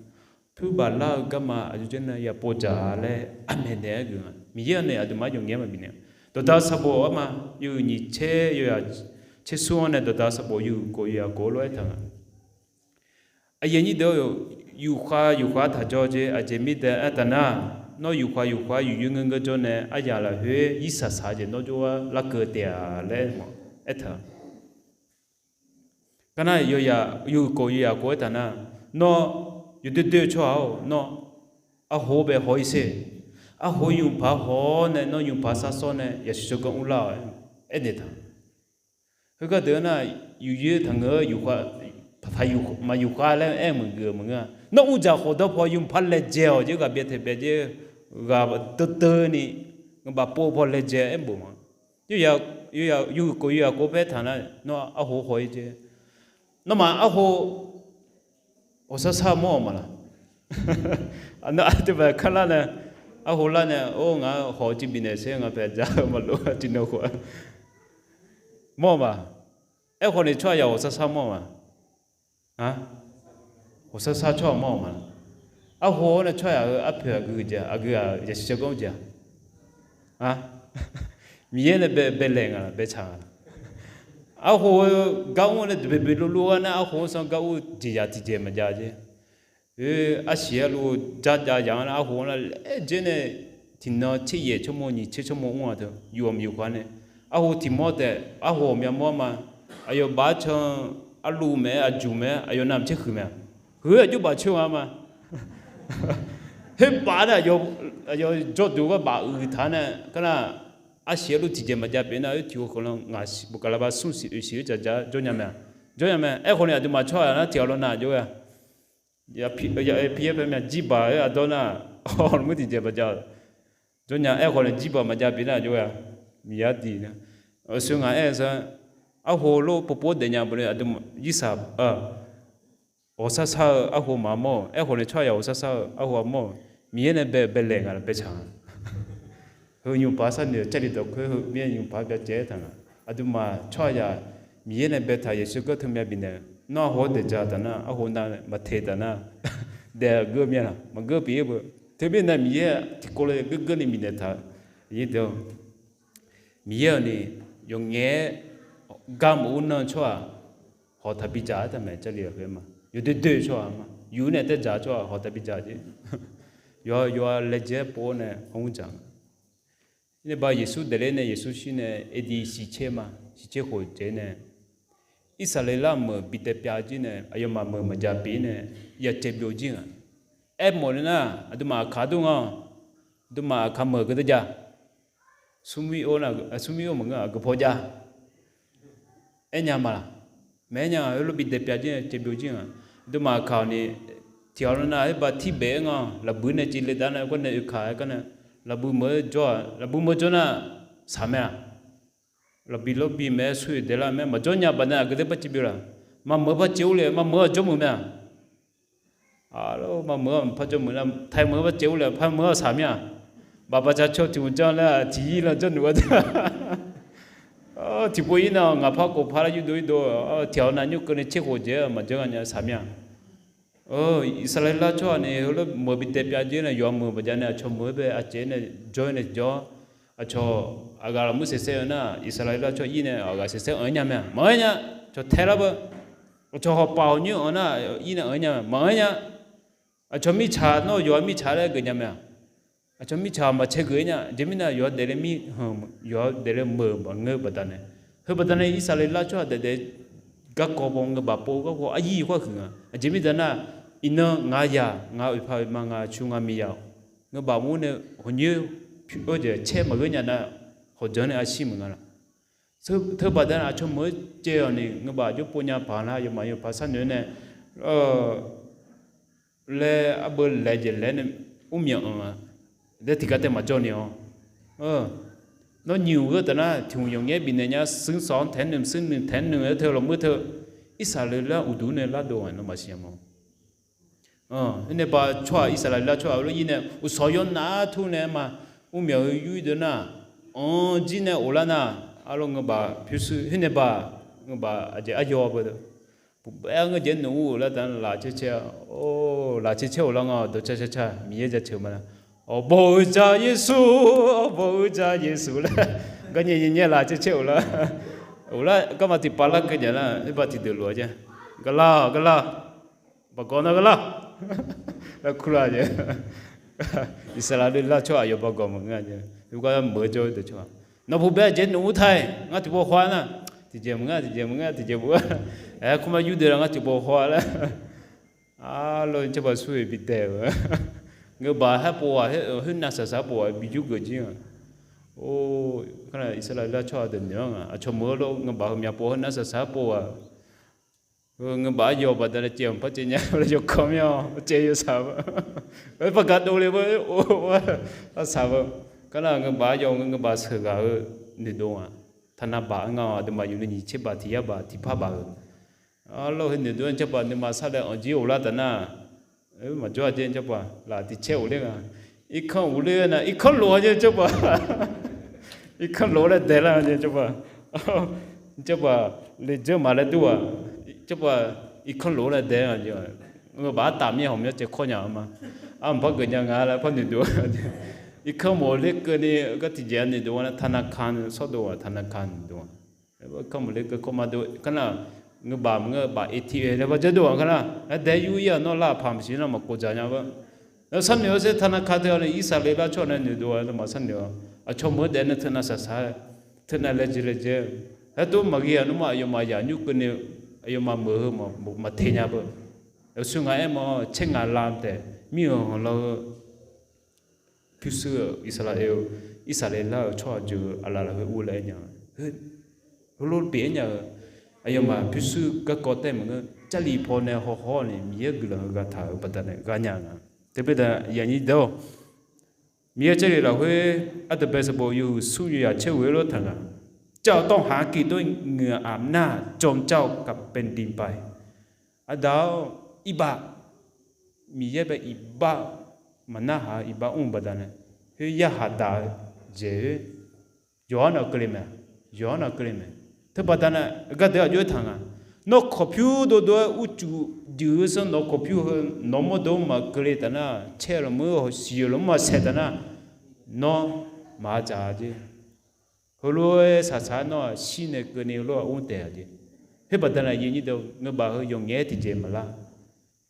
Pyurbaq lar-eu garma aqjox janr nae yapov dzaq laer armaeq naeq-aer geuf nga. Miqyaer-anr nae aqduimaf-anr yawqngaeq-aer maqbifnaeq-a. Dawqdaq sanqbof-anr ma, yawhuiq nyiq tser yawzaq tser smr-anr nae dawqdaq sanqbof yawhuiq kof yawzaq kof-anr lof-aer taq nga. Aqyuif aqnyir deuq-or, yufkhav yufkhav taq jawr jeq aqjeq mirnae aertaq nar, nawr yufkhav yufkhav yuif yoer ngeur ngeur jawr nae aryaq lafkhoer irsaq saq-eu jeq nawr jov-aer larkeuv taef-a laer aertaq. Gar nar yawzaq yawhuiq kof yawzaq kof aertaq nar, nawr yawdoer doer-eu tsawrhaq-or, nawr arho bae haw-ir sher. Arho ymqpaq haw-awr nae nawr ymqpaq sar sawr nae yasiq tsawrganr urlar-awq aernaeq taq. Heugar deuq-anr nar, yuif yoer taqngeur-eu, maqyufkhav laer aer-eu maqgeuf-eu maqngeur-a. Nawr uvdzaq khawf dawr paw ymqpaq laejae-awq jeq ghaq byav taeq byav jeq ghaq deuvdeur ni, ngaqbaf pov paw laejae aer bof ma. Yawhuiq kof yawzaq kof paer taq nar, nawr arho haw-ir jeq. Nawmaf arho hawsar sar mawr-awq maqlaq? Nar aqduimaf kanrlar nae, arho lar nae, or, ngaq haw-eu civbif naeq sher, ngaq paeq dzaq-eu maqlof-a tiqnan khof. Mawr-eu ma. Aerkhawf ni tsawrhaqzaq hawsar sar mawr-eu ma. Hawsar sar tsawrhaq mawr-eu ma. Arho-awr nae tsawrhaqzaq-eu arpoeq aqgeu jeq, aqgeu-aq yasiq tsawrganr jeq-a. Miqyaer nae bae baelaeq nga laf, baetsaq nga laf? Arho-eu gar mr nae dawqbaeq baeq luvluv-aer nar, arho-anr sanr gar ur jeqzaq tiqjeq maqjav jeq. Arsiq arluv dzarjav yaq-anr nar, arho-anr nar laer dzer nae tiqnan tser yaef tsawrmawr nyiq tser tsawrmawr mr-a teu yuf-awq maqyuf khawf-a nae, arho tiq mawr taef, arho ghawqmya mawr ma. Aqyawf baf-aer can, arluv maeq-aer, aqjuq maeq-aer, aqyawf navmaqtser huiq mae-a. Huiq-eu aqjox baf coer nga ma. Khoer baf nae aqyawf jawrduq gar baf uiq taq-a nae, kar nar, arsiq arluv tiqjeq maqjav pyeuf nar, oer tiq ghaq khawf lan ngaq siq baqgaqlaba smr siq oeq siq-aer caqja jawr nya mae-a. Jawr nya mae. Aerkhawf ni aqduimaf tsawrhaq nar tiq ghaq lan nav jawr ghae-a. Pi-aer paer mya jirbaq-aer aqdawr nar, awq lmr tiqjeq maqjav. Jawr nya aerkhawf ni jirbaq maqjav pyeuf nar jawr ghae-a. Miqyaer diq nar, aqsur ngaq aer-eu sar, arho lof povpov daefnya bawle aqduimaf irsaq ghawqsar sar-eu arho maqaer mawr-eu, aerkhawf ni tsawrhaqzaq hawqsar sar-eu arho-a mawr-eu, Miqyaer nae bae baelaeq nga laf, baetsaq nga. Heu nymqpaq sharnoeq-eu Jarlif dawqkhoer heu mir-aer nymqpaq byacaev-aer taq nga. Aqduimaf tsawrhaqzaq Miqyaer nae baetaq Yeqsur gar teumya bifnaeq, nawr arho-anr daeqdzaq taf nar, arho nav maqteq taf nar, daef-eu geur mya laq? Maqgeur pyeuf-ir beu. Teumirnae Miqyaer tiqkawv lof-aer geurgeurni bifnaeq taq. Miqyaer-euq ni yawqngaef-aer gar maqur nar-eu tsawrhaq hawq taq bidzaq-aer taq mae. Jarlif lafkhoer ma, yawdoer doer-eu tsawrhaq ma, yuf nae taer dzaq-eu tsawrhaq hawq taq bidzaq jeq. Yawqha yawqha laejae-aer pov-awr nae hawmr dzaq nga. Irnae ba Yeqsur daefler nae Yeqsur shir nae aqdui siqcaer ma, siqcaer khof dzaeq nae Irsaqleqlav meuq bi daef pyav jir nae aqyawfmaf meuq maqjav pyeuf-ir nae ya caev byov jir nga. Aermawf nae nar, aqduimaf aqkaq dur nga-awq. Aqduimaf aqkaq meuq geu deuv ja. Smrmir or maqngeur, aqgeu paw ja. Aernya ma laq? Maqaer nya-a. Heulof bi daef pyav jir nae caev byov jir nga. Aqduimaf aqkaq-awq ni, tiq ghaq lar nar, aer ba tirbaeq-aer nga-awq. Lafbuiq nae caevle dav nae gar nae oekaq-aer gar nae, lafbuiq meuq-aer jawr-aq, lafbuiq meuq jawr nar, saq mae-aq? Lafbi lawrbi mae-aer, sur-euq daelar mae, maqjawr nya baq nae aqgeu daer par caev byov laq? Maqmeuq par caev ur le, maqmeuq-aq jawrmuiq mae-aq? Maqmeuq-aq par jawrmuiq nar, taiq meuq par caev ur le, par meuq-aq saq mir-aq? Baq baq ca caw tiq hmq janr laer tiq yir lan janrnuq-a. Tiqpov ir nar ngaq par khof par lar yurdov irdov, tiq ghaq nav nymr keuvni tser khof dzaeq-aer maqjawr nya saq mir-aq? Irsaqleqlav tsawrhaq ni heulof meuq bi daef pyav jir nae yawqha meuq maqjav nae aqcawq meuq-aer bae aqcaev nae jawr-aer nae jawr. Aqcawq aqghaq lafmuir saeqsaev-eu nar, Irsaqleqlav tsawrhaq ir nae aqghaq saeqsaev anq-aer nya mae-aq? Maqanr nya. Cawq tae lar beu. Aqcawq hawqpaf hawqnyoer anq nar, ir nae anq-aer nya mae-aq? Maqanr nya. Aqcawq mirtsaq nawr yawqha mirtsaq laer geuf nya mae-aq? Aqcawq mirtsaq maqcae geuf-aer nya. Aqjeq mirnae yawqha daefle mir, yawqha daefle meuq maqngeur baqdanae, heu baqdanae Irsaqleqlav tsawrhaq daefdaef garkawv paw, ngeur baq paw garkawv aryir khoer huiq nga. Aqjeq mirnae nar, iqnan ngaq yaq, ngaq oeqpaq oeqma, ngaq cu ngaq miqyaq, ngeur baq mur nae hawqnyoer caer maqgheur nya nar, hawqdzanq nae arshir meuq nga laq? Teubaqda nar aqcawq meuq-aer caev-awq ni, ngeur baq jawr pov nya paq nar, yawmaf yawpaq sharnoeq nae laer arbeu laejae laer nae mrmyaq anq-a. Daer tiqgar tae maqjawr ni-awq. Nawr nyiq uq geur taf nar, tiq hmq yawqngaer bifnaeq nya, suir sawq-anr taeq nuiq, suir nuiq taeq nuiq-aer teu lawqmuir teu, Irsaqleqlav uqduq nae lardov-aq nawr maqsiq nya ma. Khoernae ba tsawrhaq Irsaqleqlav tsawrhaq lof-ir nae uqsawq yawnav tur nae ma, mrmyawq-eu yur-ir deuq nar, anr jir nae of lar nar, arlawr ngeubaf pyurshuir khoernae ba, ngeubaf aqjeq aryaw beu deuq, puqbae-aer ngeur jeq nmr-eu lar taf laf caer caer, laf caer caer of lar nga dawq car car car Miqyaer jaceuq ma nar, Awqbawq-eu ja Yeqsur, Awqbawq-eu ja Yeqsur laer, garnyae nyae nyae laf caer caer of lar, of lar garma tiqpav larkeuv nya lar, oerba tiqdeuq lof-a jaer, garlar garlar, baqgawq nar garlar laer kurlar jaer. Irsaqleqlav tsawrhaq aqyawf baqgawq maqngeur-a jaer, oergar meuq-eu jawr-eu deuq tsawrhaq, nawq puqbae aqjeq nmr taq-aer ngar tiqpov haw-aer nar, tiqjeq maqngeur, tiqjeq maqngeur, tiqjeq maqngeur, aer kurma yurdeuq la ngar tiqpov haw-a laer, arlawr caer ba sur-eu bidae-euq, ngeubaf haer pov-aq, khoernav saqsaq-aer pov-aq bi yur geuf jir-aq. Or, Irsaqleqlav tsawrhaq deuq noeq-anr nga, aqcawq meuq-eu lor ngeubaf heumya pov khoernav saqsaq-aer pov-aq, ngeubaf aryaw baqdanae caev maqpar caev nya laer yawkawr mir-awr caev yawsaq-eu, oer par gaq dovle-eu, arsaq-eu, kar nar ngeubaf aryaw ngeubaf sheuqghaq-eu noeqdov-aq, taqnav baq-anr nga-awq, aqduimaf yawqnan nyiq tser baq tiq yar baq tiq par baq-eu, arlawr heu noeqdov-aer jawrbaq nuima sarlae anqjir of lar taf nar, maqjawr-a jaer jawrbaq laf tiq caer of ler nga, irkanr of ler-aer nar irkanr lof-a jaer jawrbaq, irkanr lof-aer laer daeq lar-a jaer jawrbaq, jawrbaq, le dzeur maq laer dur-aq, jawrbaq, irkanr lof-aer laer daeq-a, ngeubaf artaf mir-aer hawq mya caev kawr nya-eu ma, armq par geuf nya nga laer par noeqdov, irkanr mawf ler keuvni gar tiqjeq-a noeqdov-a nar taqnav kan sawrdov-aq taqnav kan noeqdov-a, irkanr mawf ler keuv kawr ma dov kar nar, ngeubaf maqngeur baf aqtiq-aer laer par dzeur dov-aq kar nar, aer daeq yur-ir-aq nawr lar paq maqsiq nar maqkov dzaq nya-eu, sharnoeq-awr sher taqnav kan teu-awr nae Irsaqleqlav tsawrhaq nae noeqdov-a maqsharnoeq-awr aqcawq meuq-eu daef nae teunav saqsaq-aer, teunav laejae laejae-aer, aertov maqghae-aq nmr-aq aqyawfmaf yaq nymr keuvni, aqyawfmaf meuq heu maqteq nya beu, aqsur ngaq aer mawr-awr caer ngaq lam taef mir-euq hanqlan-eu pyurshuir-euq Irsaqleqlav-euq tsawrhaq jeuq-eu aqlaf lafkhoer urler-aer nya, heulof pyeuf-aer nya-euq, aqyawfmaf pyurshuir garkawv taef maqngeur, Jarlif paw nae hawhaw-awr ni Miqyaer guiqlanq-eu gha taq-euq baqdanae gha nya nga. Teu baqdanae yaqnyir deuq-awr, Miqyaer Jarlif lafkhoer ardanqbae sanqbof yawhuiq smr yawzaq caer ghoe-aer lor taq nga, เจ้าต้องหากินด้วยเหงื่ออาบหน้า จนเจ้ากลับเป็นดินไป Aqda-awr, iqbax, Miqyaer bae iqbax, maqnarhaq-eu iqbax mr-eu baqdanae, khoer yarhaq daq-eu jeq-aer, yawqha-anr nav keuvle mae, yawqha-anr nav keuvle mae. Teubaqdanae gardeuq aqjox-aer taq nga, nawr kawqpyur dovdov-aer urcuf juif-eu sanr nawq kawqpyur heu nawq mawrdo maqkeuvle taf nar, caer-eu lafmur-eu hawq siq-eu lafmur maqsaeq taf nar, nawr maqha dzaq-a jeq. Heulof-aer saqsaq-aer nawr-aq shir nae keuvni heulof-aer ur taef-a jeq. Khoer baqdanae aqyuif aqnyir deuq-or, ngeubaf heu yawqngaef-aer tiqjeq maqlar,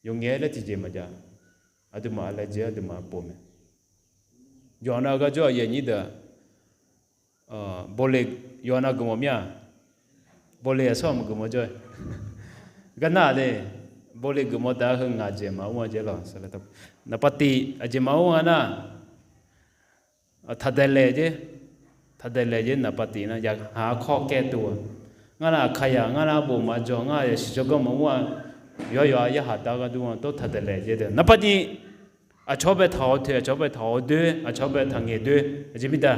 yawqngaef-aer laer tiqjeq maqjav. Aqduimaf aqlaejae aqduimaf pov mae. Yawqha nav gar jawr-eu aqyuif aqnyir deuq-aq, bawleq, yawqha nav geufmawf mir-a, bawleq aqsawr-aq maqgeufmawf jawr-e. Gar nar-aq de, bawleq geufmawf taf-aer heu ngaq jeq maqmr-a jeq lawq. Naqpav tiq aqjeq maqmr-a nar, taqdaeqlaeq jer, taqdaeqlaeq jer naqpav tiq nar yaqhaq-aer kawr kaer tov-a. Ngar nar aqkaqyaq, ngar nar arbof maqjawr, ngar yasiq jawrganr maqmr-a, yawqha yawqha yarhaq daq-eu gharduq-anr tawr taqdaeqlaeq jer de. Naqpav tiq, aqcawq-anr bae taq haw teq, aqcawq-anr bae taq haw doer, aqcawq-anr bae taq ngaeq doer, aqjeq mirda,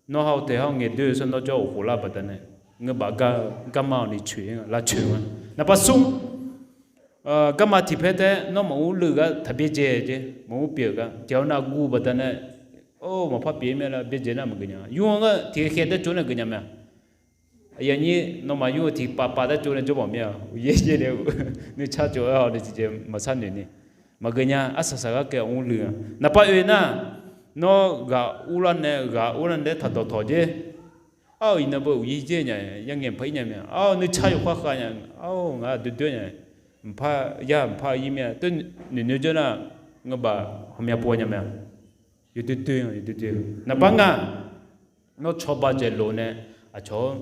nawr haw teq haw ngaeq doer-eu sanr nawr jawr-eu khof lar baqdanae, ngeubaf gar-eu garma-awq ni coeq-ir nga, lavcoeq nga. Naqpav smr, garma tiq paer taef nawr maqur leuv gar taq byaerdzae jer, maqur pyeuf gar tiq-awr nar guv baqdanae, or maqpar pyeuf-ir mae lar byaerdzae nar maqgeuf nya. Yur-anr gar tiq khaer khaer taef tsov nae geuf nya mae-a. Aqyuif aqnyir nawmaf yur-eu tiq pav pav taef tsov nae jawr mawf mir-a, uqyaer yaer nae-eu nuicar tsov-aer haw ni tiqjeq maqsar noeq ni. Maqgeuf nya, arsaq saq gar kae ur leuv-a. Naqpav oe nar, nawr ghaq urlar nae ghaq urlar nae taq dawqtawq jer. Ar-awq iqnan beu uqyaer yaer nya, yarngae maqpar ir nya mae. Ar-awq nuicar yawkhav khav nya, ar-awq ngaq doer doer nya, mqpar yar mqpar ir mir-a, teu noeq noeq jawr nar, ngeubaf hawmya pov nya mae-a. Yawdoer doer-a, yawdoer doer-eu naqpav nga. Nawr cawba dzaeq lof nae aqcawq-anr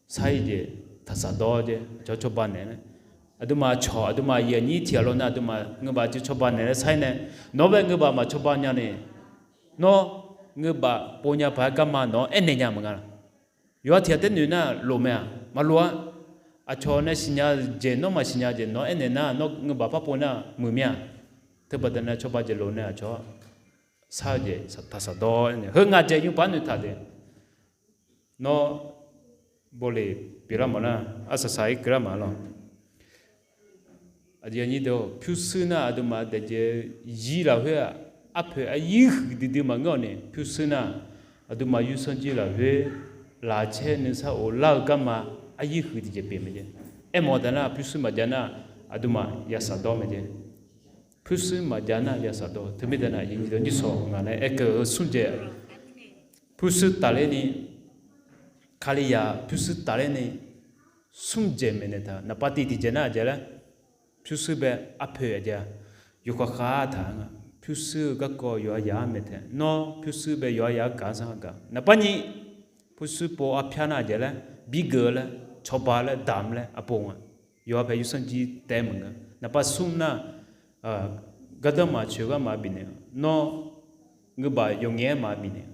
sar-ir jeq taqsaq dawr jer, aqcawq-anr cawba naeq-aer. Aqduimaf aqcawq, aqduimaf aqyuif aqnyir tiq ghaq lawr nar, aqduimaf ngeubaf jeq cawba naeq laer sar-ir nae, nawq-anr bae ngeubaf maqcawba nya ni, nawr ngeubaf pov nya paq-aer garma nawq-anr aernaeq nya maqnga laq? Yawqha tiq ghaq taer noeq nar lof mae-aq, maqlof-a. Aqcawq nae siqnya jeq nawr maqsiqnya jeq nawq-anr aernaeq nar, nawr ngeubaf par pov nar muiq mir-a. Teubaqda nae cawba jeq lof nae aqcawq-anr sar-eu jeq taqsaq dawr-aer nae, heu ngaq dzaeq nymr paq-aer noeqtaq de. Nawr bawleq pyeuflar mawf nar, arsaq saq-ir keuvlar maqlar lawq. Aqyuif aqnyir deuq, pyurshuir nar aqduimaf daefjae-eu zir lafkhoer-aq, arpoeq aryir huiqdui dui maqngeur-awq ni. Pyurshuir nar aqduimaf yursanr jir lafkhoer laqcaer nuisar of lar-eu garma aryir huiqdui jeq pyeuf mae jeq. Aermawf-eu taf nar pyurshuir maqjav nar aqduimaf yasaq dawr mae jeq. Pyurshuir maqjav nar yasaq dawr. Teumirnae aqyuif aqnyir deuq, nyirshawq ngaq nae aerkeuv-eu smr jaeq, pyurshuir tafler ni, Kalizaq pyurshuir tafler ni, smr jaeq maeqnaeq taq. Naqpav tiq tiqjeq nar aqjeq laer, pyurshuir bae arpoeq aqjeq-a, yawkhav khav taq-a nga. Pyurshuir-eu garkawv yawqha yaq-anr maeq taef. Nawr pyurshuir bae yawqha yaq-anr gaq-anr sar gaq. Naqpav nyiq, pyurshuir pov arpyar nar aqjeq laer, birgeuf laer, cawba laer, damq laer, aqpov nga. Yawqha pae yursanr jir taef maqngeur. Naqpav smr nar, gardanr maqcoeq gar maqbifnaeq. Nawr ngeurbaf yawqngaef-aer maqbifnaeq.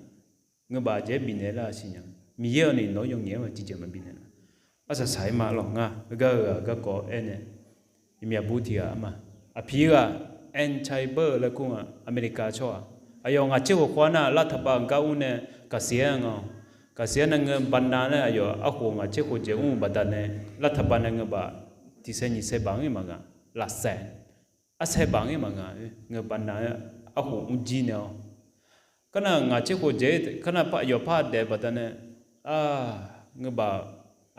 Ngeurbaf aqjeq-aer bifnaeq laer siqnya. Miqyaer-awq ni nawq-anr yawqngaef-aer tiqjeq maqbifnaeq nar, arsaq saq-ir ma lawq. Ngar heugar-eu ghaq garkawv aernaeq, iqmyaq bur tiq ghaq ma. Aqpiq ghaq, Ann Caiber laer kur nga, America tsawrhaq. Aqyawf ngaq tser khof khawf-a nar lavtaqbav gar ur nae gaqsiq-aer nga-awq. Gaqsiq-aer nar ngeur baqnav nae aqyawf arkhof ngaq tser khof jeq ur-eu baqdanae, lavtaqbav nae ngeur baf tiq sae nyiq sae baf-anr maqnga, lafsaef, arsaer baf-anr maqnga, ngeur baqnav-aer arkhof mrjir nae-awr, kar nar ngaq tser khof jeq kar nar yawqpar daef baqdanae, ngeur baf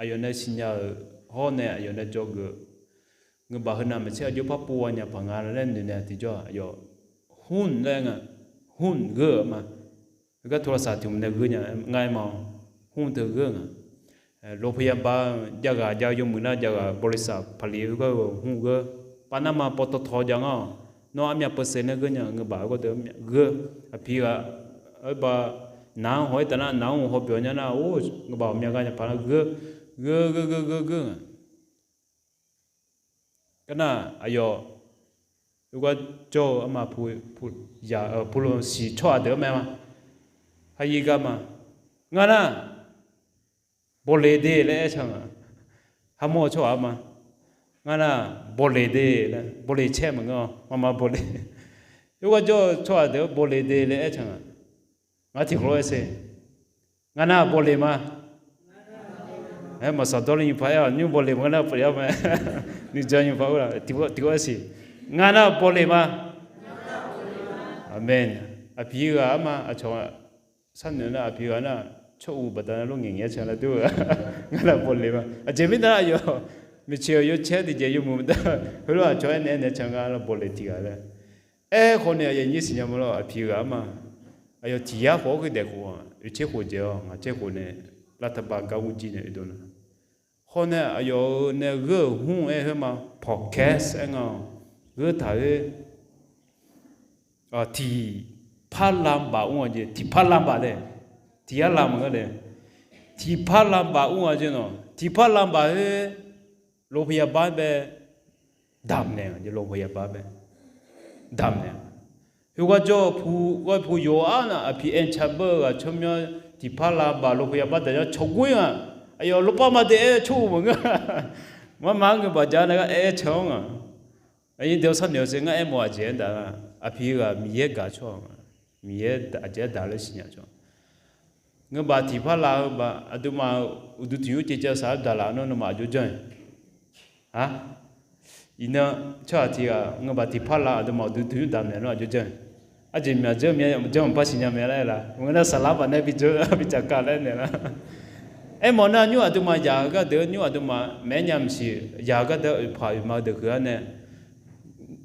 aqyawf nae siqnya-euq hawr nae aqyawf nae dzawgeuf-eu, ngeur baf heunav maeqtser aqjox par pov-a nya paq nga laer noeq nae tiqjawr-aq aqyawf, hmr laer nga, hmr gheur-eu ma. Heugar โทรศัพท์ tiq hmq nae gheur nya ngar-aer ma-awr, hmr teu gheur nga. Loqpyaq ba jav ghaq jav-eu yawmuiq nar jav ghaq บริษัท paqliq heugar-eu hmr gheur, pav nar ma paw tawtaw jav ngar-awq. Nawr armyav เปอร์เซ็นต์ nae gheur nya ngeur baf heugar deuq gheur. Aqpiq ghaq, aer ba, nav-anr haw-aer taf nar nav-anr haw byawq nya nar-or, ngeur baf ghawqmya gar nya paq nar gheur, gheur gheur gheur gheur gheur nga. Kar nar aqyawf, heugar jawr-eu arma, pulosiq tsawrhaq deuq-anr mae ma. Hayi gar ma. Ngar nar bawleq de laer aer can nga. Harmawr-eu tsawrhaq-anr ma. Ngar nar bawleq de laer, bawleq caer maqngeur-awr maqma bawleq. Heugar jawr-eu tsawrhaq deuq-anr bawleq de laer aer can nga. Ngar tiqkawv lof-aer ser. Ngar nar bawleq ma. Aer, maqsaq dawrle nymrpaq aer-awq, nymr bawleq ma ngar nar pyeuf-a mae. Nuijan nymrpaq ur-a, tiqkawv aer siq. Ngar nar bawleq ma. Aqmeq. Aqpiq ghaq-anr ma, aqcawq sharnoeq nar aqpiq ghaq nar, tsawr uq baqdanae lof ngaeq ngaeq-aer can lar dur-a. Ngar nar bawleq ma. Aqjeq mirnae aqyawf maeqtsoeq-eu yawcaer tiqjeq yawmuiq maqdar, heulof aqcawq aernaeq aernaeq can ngar nar bawleq tiq ghaq laer. Aerkhawf nae aqyawf nyir siqnya ma lawr, aqpiq ghaq-anr ma. Aqyawf tiq yar khof-awr khoer daef khof-aq, oeq tser khof dzaeq-awr ngaq tser khof nae lavtaqbav gar ur jir nae oedov na. Hawr nae aqyawf-euq nae gheur-euq hmr-aer khoer ma, podcast aer nga-awq. Gheur taq khoer tiqpar lavbaf ur-a jeq, tiqpar lavbaf dae, tiq yar lav maqngeur dae, tiqpar lavbaf ur-a jeq nawq, tiqpar lavbaf khoer โรงพยาบาล bae damq naeq-a jeq, โรงพยาบาล bae damq naeq-a. Heugar jawr-eu pu, ghoer pu yawqha nar aqpiq aer cav beur-eu ghaq tsawrmyanr tiqpar lavbaf โรงพยาบาล damq nya cawq gor-ir nga. Aqyawf lorpav ma dae aer tsawr uq maqngeur. Marma-anr ngeur baf ja nae gar aer can-anr nga. Aqnyir deuq sharnoeq-eu ser ngar aermawf aqjeq-aer daq-a. Aqpiq ghaq Miqyaer gaq tsawrhaq nga. Miqyaer aqjeq-aer daq laer siqnya tsawrhaq. Ngeur baf tiqpar lav-eu baf aqduimaf uqduq tiq yur caev caev saq-aer daqlaf nar nawmaf aqjox janr-a. Iqnan tsawrhaq tiq ghaq ngeur baf tiqpar lav aqduimaf uqduq tiq yur damq naeq nar aqjox janr. Aqjeq myaq janr mya janr maqpar siqnya mae laer laf. Ngeur nar saqlar baf nae bi dzaq ka laer naeq lar. Aermawf nar nymr aqduimaf yaq-eu gardeuq, nymr aqduimaf maeq-aer nya maqsiq, yaq-eu gardeuq oeqpaq oeqma-eu deuq huiq-ar nae,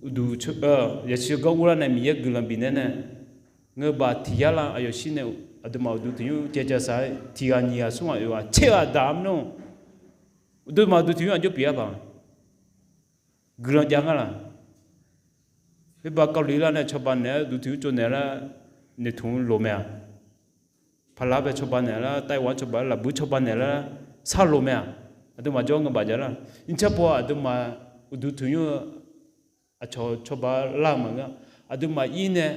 uqduq, yasiq gawr urlar nae Miqyaer guiqlanq bifnaeq nae, ngeur baf tiq yar lav aqyawf shir nae aqduimaf uqduq tiq yur caev caev saq-aer tiq ghaq nyiq ghaq smr ghaq oeq ghaq tser ghaq daq-ar mr nar, aqduimaf uqduq tiq yur aqjox pyeuf-ar baq. Guiqlanq jav ngar laq. Khoer baf kawvliq lar nae cawba naeq-aer uqduq tiq yur tsov naeq lar, noeqtmq loq mae-aq. Paqlar bae cawba naeq lar, Taiwan cawba lar, lafbuir cawba naeq lar, sharloq mae-aq. Aqduimaf jawr ngeur baf jav lar. Nymrcar paw aqduimaf uqduq tiq yur-eu aqcawq cawba lar maqngeur. Aqduimaf ir nae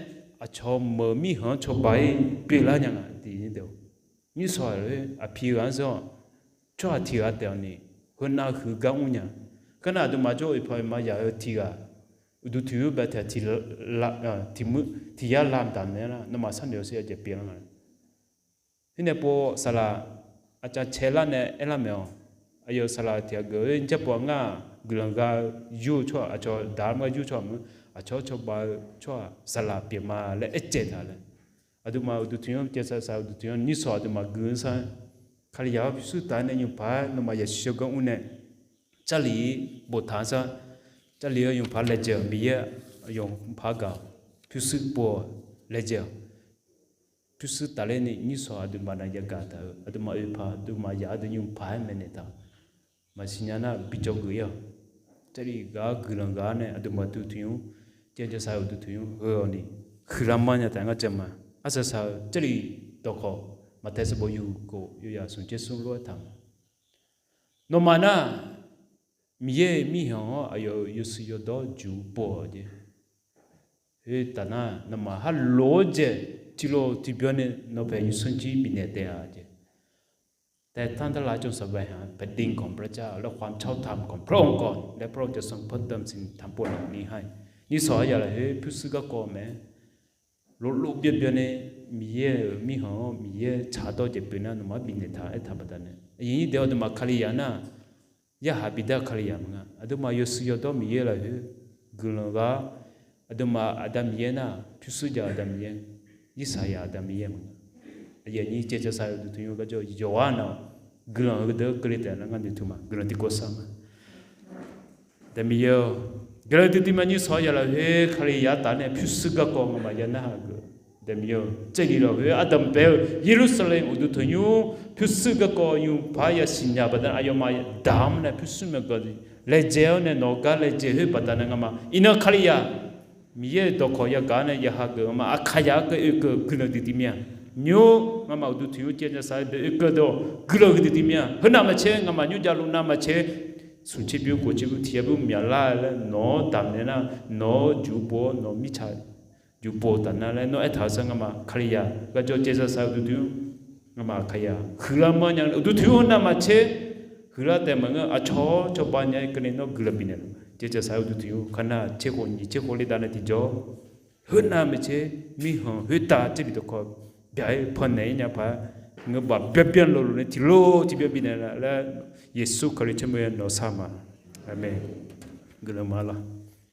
aqcawq meuq mirkhanq-anr cawba-ir pyeuflar nya nga tiq. Nymrshawq-aq aqpiq ghaq-anr zanr-awq. Tsawrhaq tiq ghaq taef-awq ni, heunav huiq gar mr nya. Kar nar aqduimaf jawr oeqpaq oeqma yaq-eu tiq ghaq, uqduq tiq yur bae taef tiq yar lam damq naeq lar, nawmaf sharnoeq-eu ser aqjeq pyeuflar nga. Khoer nae pov saqlaq aqcav cae lar nae aerlar maeq-awq. aqyawf saqlaq tiq ghaq geuf-eu jar pov-a ngar-aq, guiqlanq gha-eu yur-eu tsawrhaq, aqcawq daq-ar maqghae yur-eu tsawrhaq maqngeur, aqcawq-anr cawba-eu tsawrhaq saqlaq pyeuf ma laer aercaev taq laer. Aqduimaf uqduq tiq nymr caevsaq saq-eu uqduq tiq nymr nyirsawq aqduimaf gui-anr sar, Kalizaq-anr pyurshuir taf-aer nae nymrpaq-aer nawmaf yasiq shawrganr mr nae, Jarlif boftaq-anr sar, Jarlif-eu nymrpaq laejae-awq, Miqyaer-aq yawqpaq gaq-awq, pyurshuir pov-awq, laejae-awq. Pyurshuir tafler ni nyirsawq aqduimaf nav yagaq taq-eu, aqduimaf oeqpaq aqduimaf yaq-eu deuq nymrpaq-aer maeqnaeq taq-eu, maqsiq nya nar bi dzawgeuf ir-awq. Jarlif ghaq-awr guiqlanq ghaq-awr nae aqduimaf uqduq tiq nymr, caevsaq saq-eu uqduq tiq nymr heu-awq ni, huiqlar manr nya taf ngar caev ma. Arsaq saq-eu Jarlif dawqkawq, Maqtaeq sanqbof yawhuiq khof yawzaq smq tser smr lof-aer taq ma. Nawmaf nar, Miqyaer-euq mirkhanq-anr aqyawf-euq yawshuif yawdawr juq pov-awq jeq. Khoertaf nar, nawmaf harlof-aer jaev tiqlof tiqbyan nae nawq paeq nymrsanr jir bifnaeq taef-a jeq. Taeq tanr darlaf jawr saqbae haq paeqdin ganq blar jar laer khawf-anr cawr tam ganq pawr-anr kawv laer pawr-eu jawrsanr pawr dam siq tam pov laf ni ha. Nyirsawq aryaq lafkhoer pyurshuir garkawv mae. Loflof byanbyan nae Miqyaer-euq mirkhanq-anr Miqyaer tsaq dawr jeq pyeuf nar nawmaf-anr bifnaeq taq aertaq baqdanae, aqyuif nyir daef-awr aqduimaf Kalizaq nar, yarhaq bidar-eu Kalizaq maqngeur. Aqduimaf yawshuif yawdawr Miqyaer lafkhoer guiqlanq ghaq-awr, aqduimaf Aqda Miqyaer nar pyurshuir jaq-eu Aqda Miqyaer, irsaqyaq Aqda Miqyaer maqngeur. Aqyuif aqnyir caevsaq saq-eu uqduq tiq nymr garjawr yawqghaq nawq guiqlanq heudeuq-anr keuvle taef nar ngar noeqtmq ma, guiqlanq tiqkawv sar ma. Aqda Miqyaer-or, guiqlanq duidui ma. Nyirsawq aryaq lafkhoer Kalizaq taf nae pyurshuir garkawv ngamaf ya narhaq geuf. Aqda Miqyaer-or, Jarlif lafkhoer ardanq bae-eu Yeqlursaqlaeq uqduq tanqnymr pyurshuir garkawv nymrpaq yasiq nya baqdanae aqyawfmaf daq-awr nae pyurshuir maeqgaq laejae-awr nae nawq gar laejae khoer baqdanae ngamaf iqnan Kalizaq Miqyaer-euq dawqkawq yagaq-awr nae yaqha geuf ngamaf Aqkaqzaq-anr keuv oekeuv guiqlanq duidui mir-a. Nymr ngamaf uqduq tiq nymr caevsaq saq-eu deuq oekeuv dawq guiqlanq huiqdui dui mir-a. Khoernav maqtser ngamaf nymrjav luf nav maqtser, smq tser bymr khof tser bymr tiq yar bymr myaqlar laer nawq-anr damq naeq nar, nawq-anr juq pov-awr nawq mirtsaq juq pov taf nar laer nawr aertaq-eu sar ngamaf Kalizaq garjawr caevsaq saq-eu uqduq tiq nymr, ngamaf Aqkaqzaq huiqlar manr nya uqduq tiq nymr nav maqtser, huiqlar taef maqngeur. Aqcawq-awr cawba nya-aer keuvni nawr guiqlanq bifnaeq laf. Caevsaq saq-eu uqduq tiq nymr kanav tser khof nyiq tser khof le dav nae tiqjawr, khoernav maqtser mirkhanq khoertav Jarlif dawqkawq byaq-aer pannaeq-ir nya paq-aer, ngeur baf byanbyan lofluf nae tiqlof tiqbyan bifnaeq laf laer, Yeqsur Kali tsawrmyanr nawq sar ma. Aqmeq. Guiqlanq ma lawr.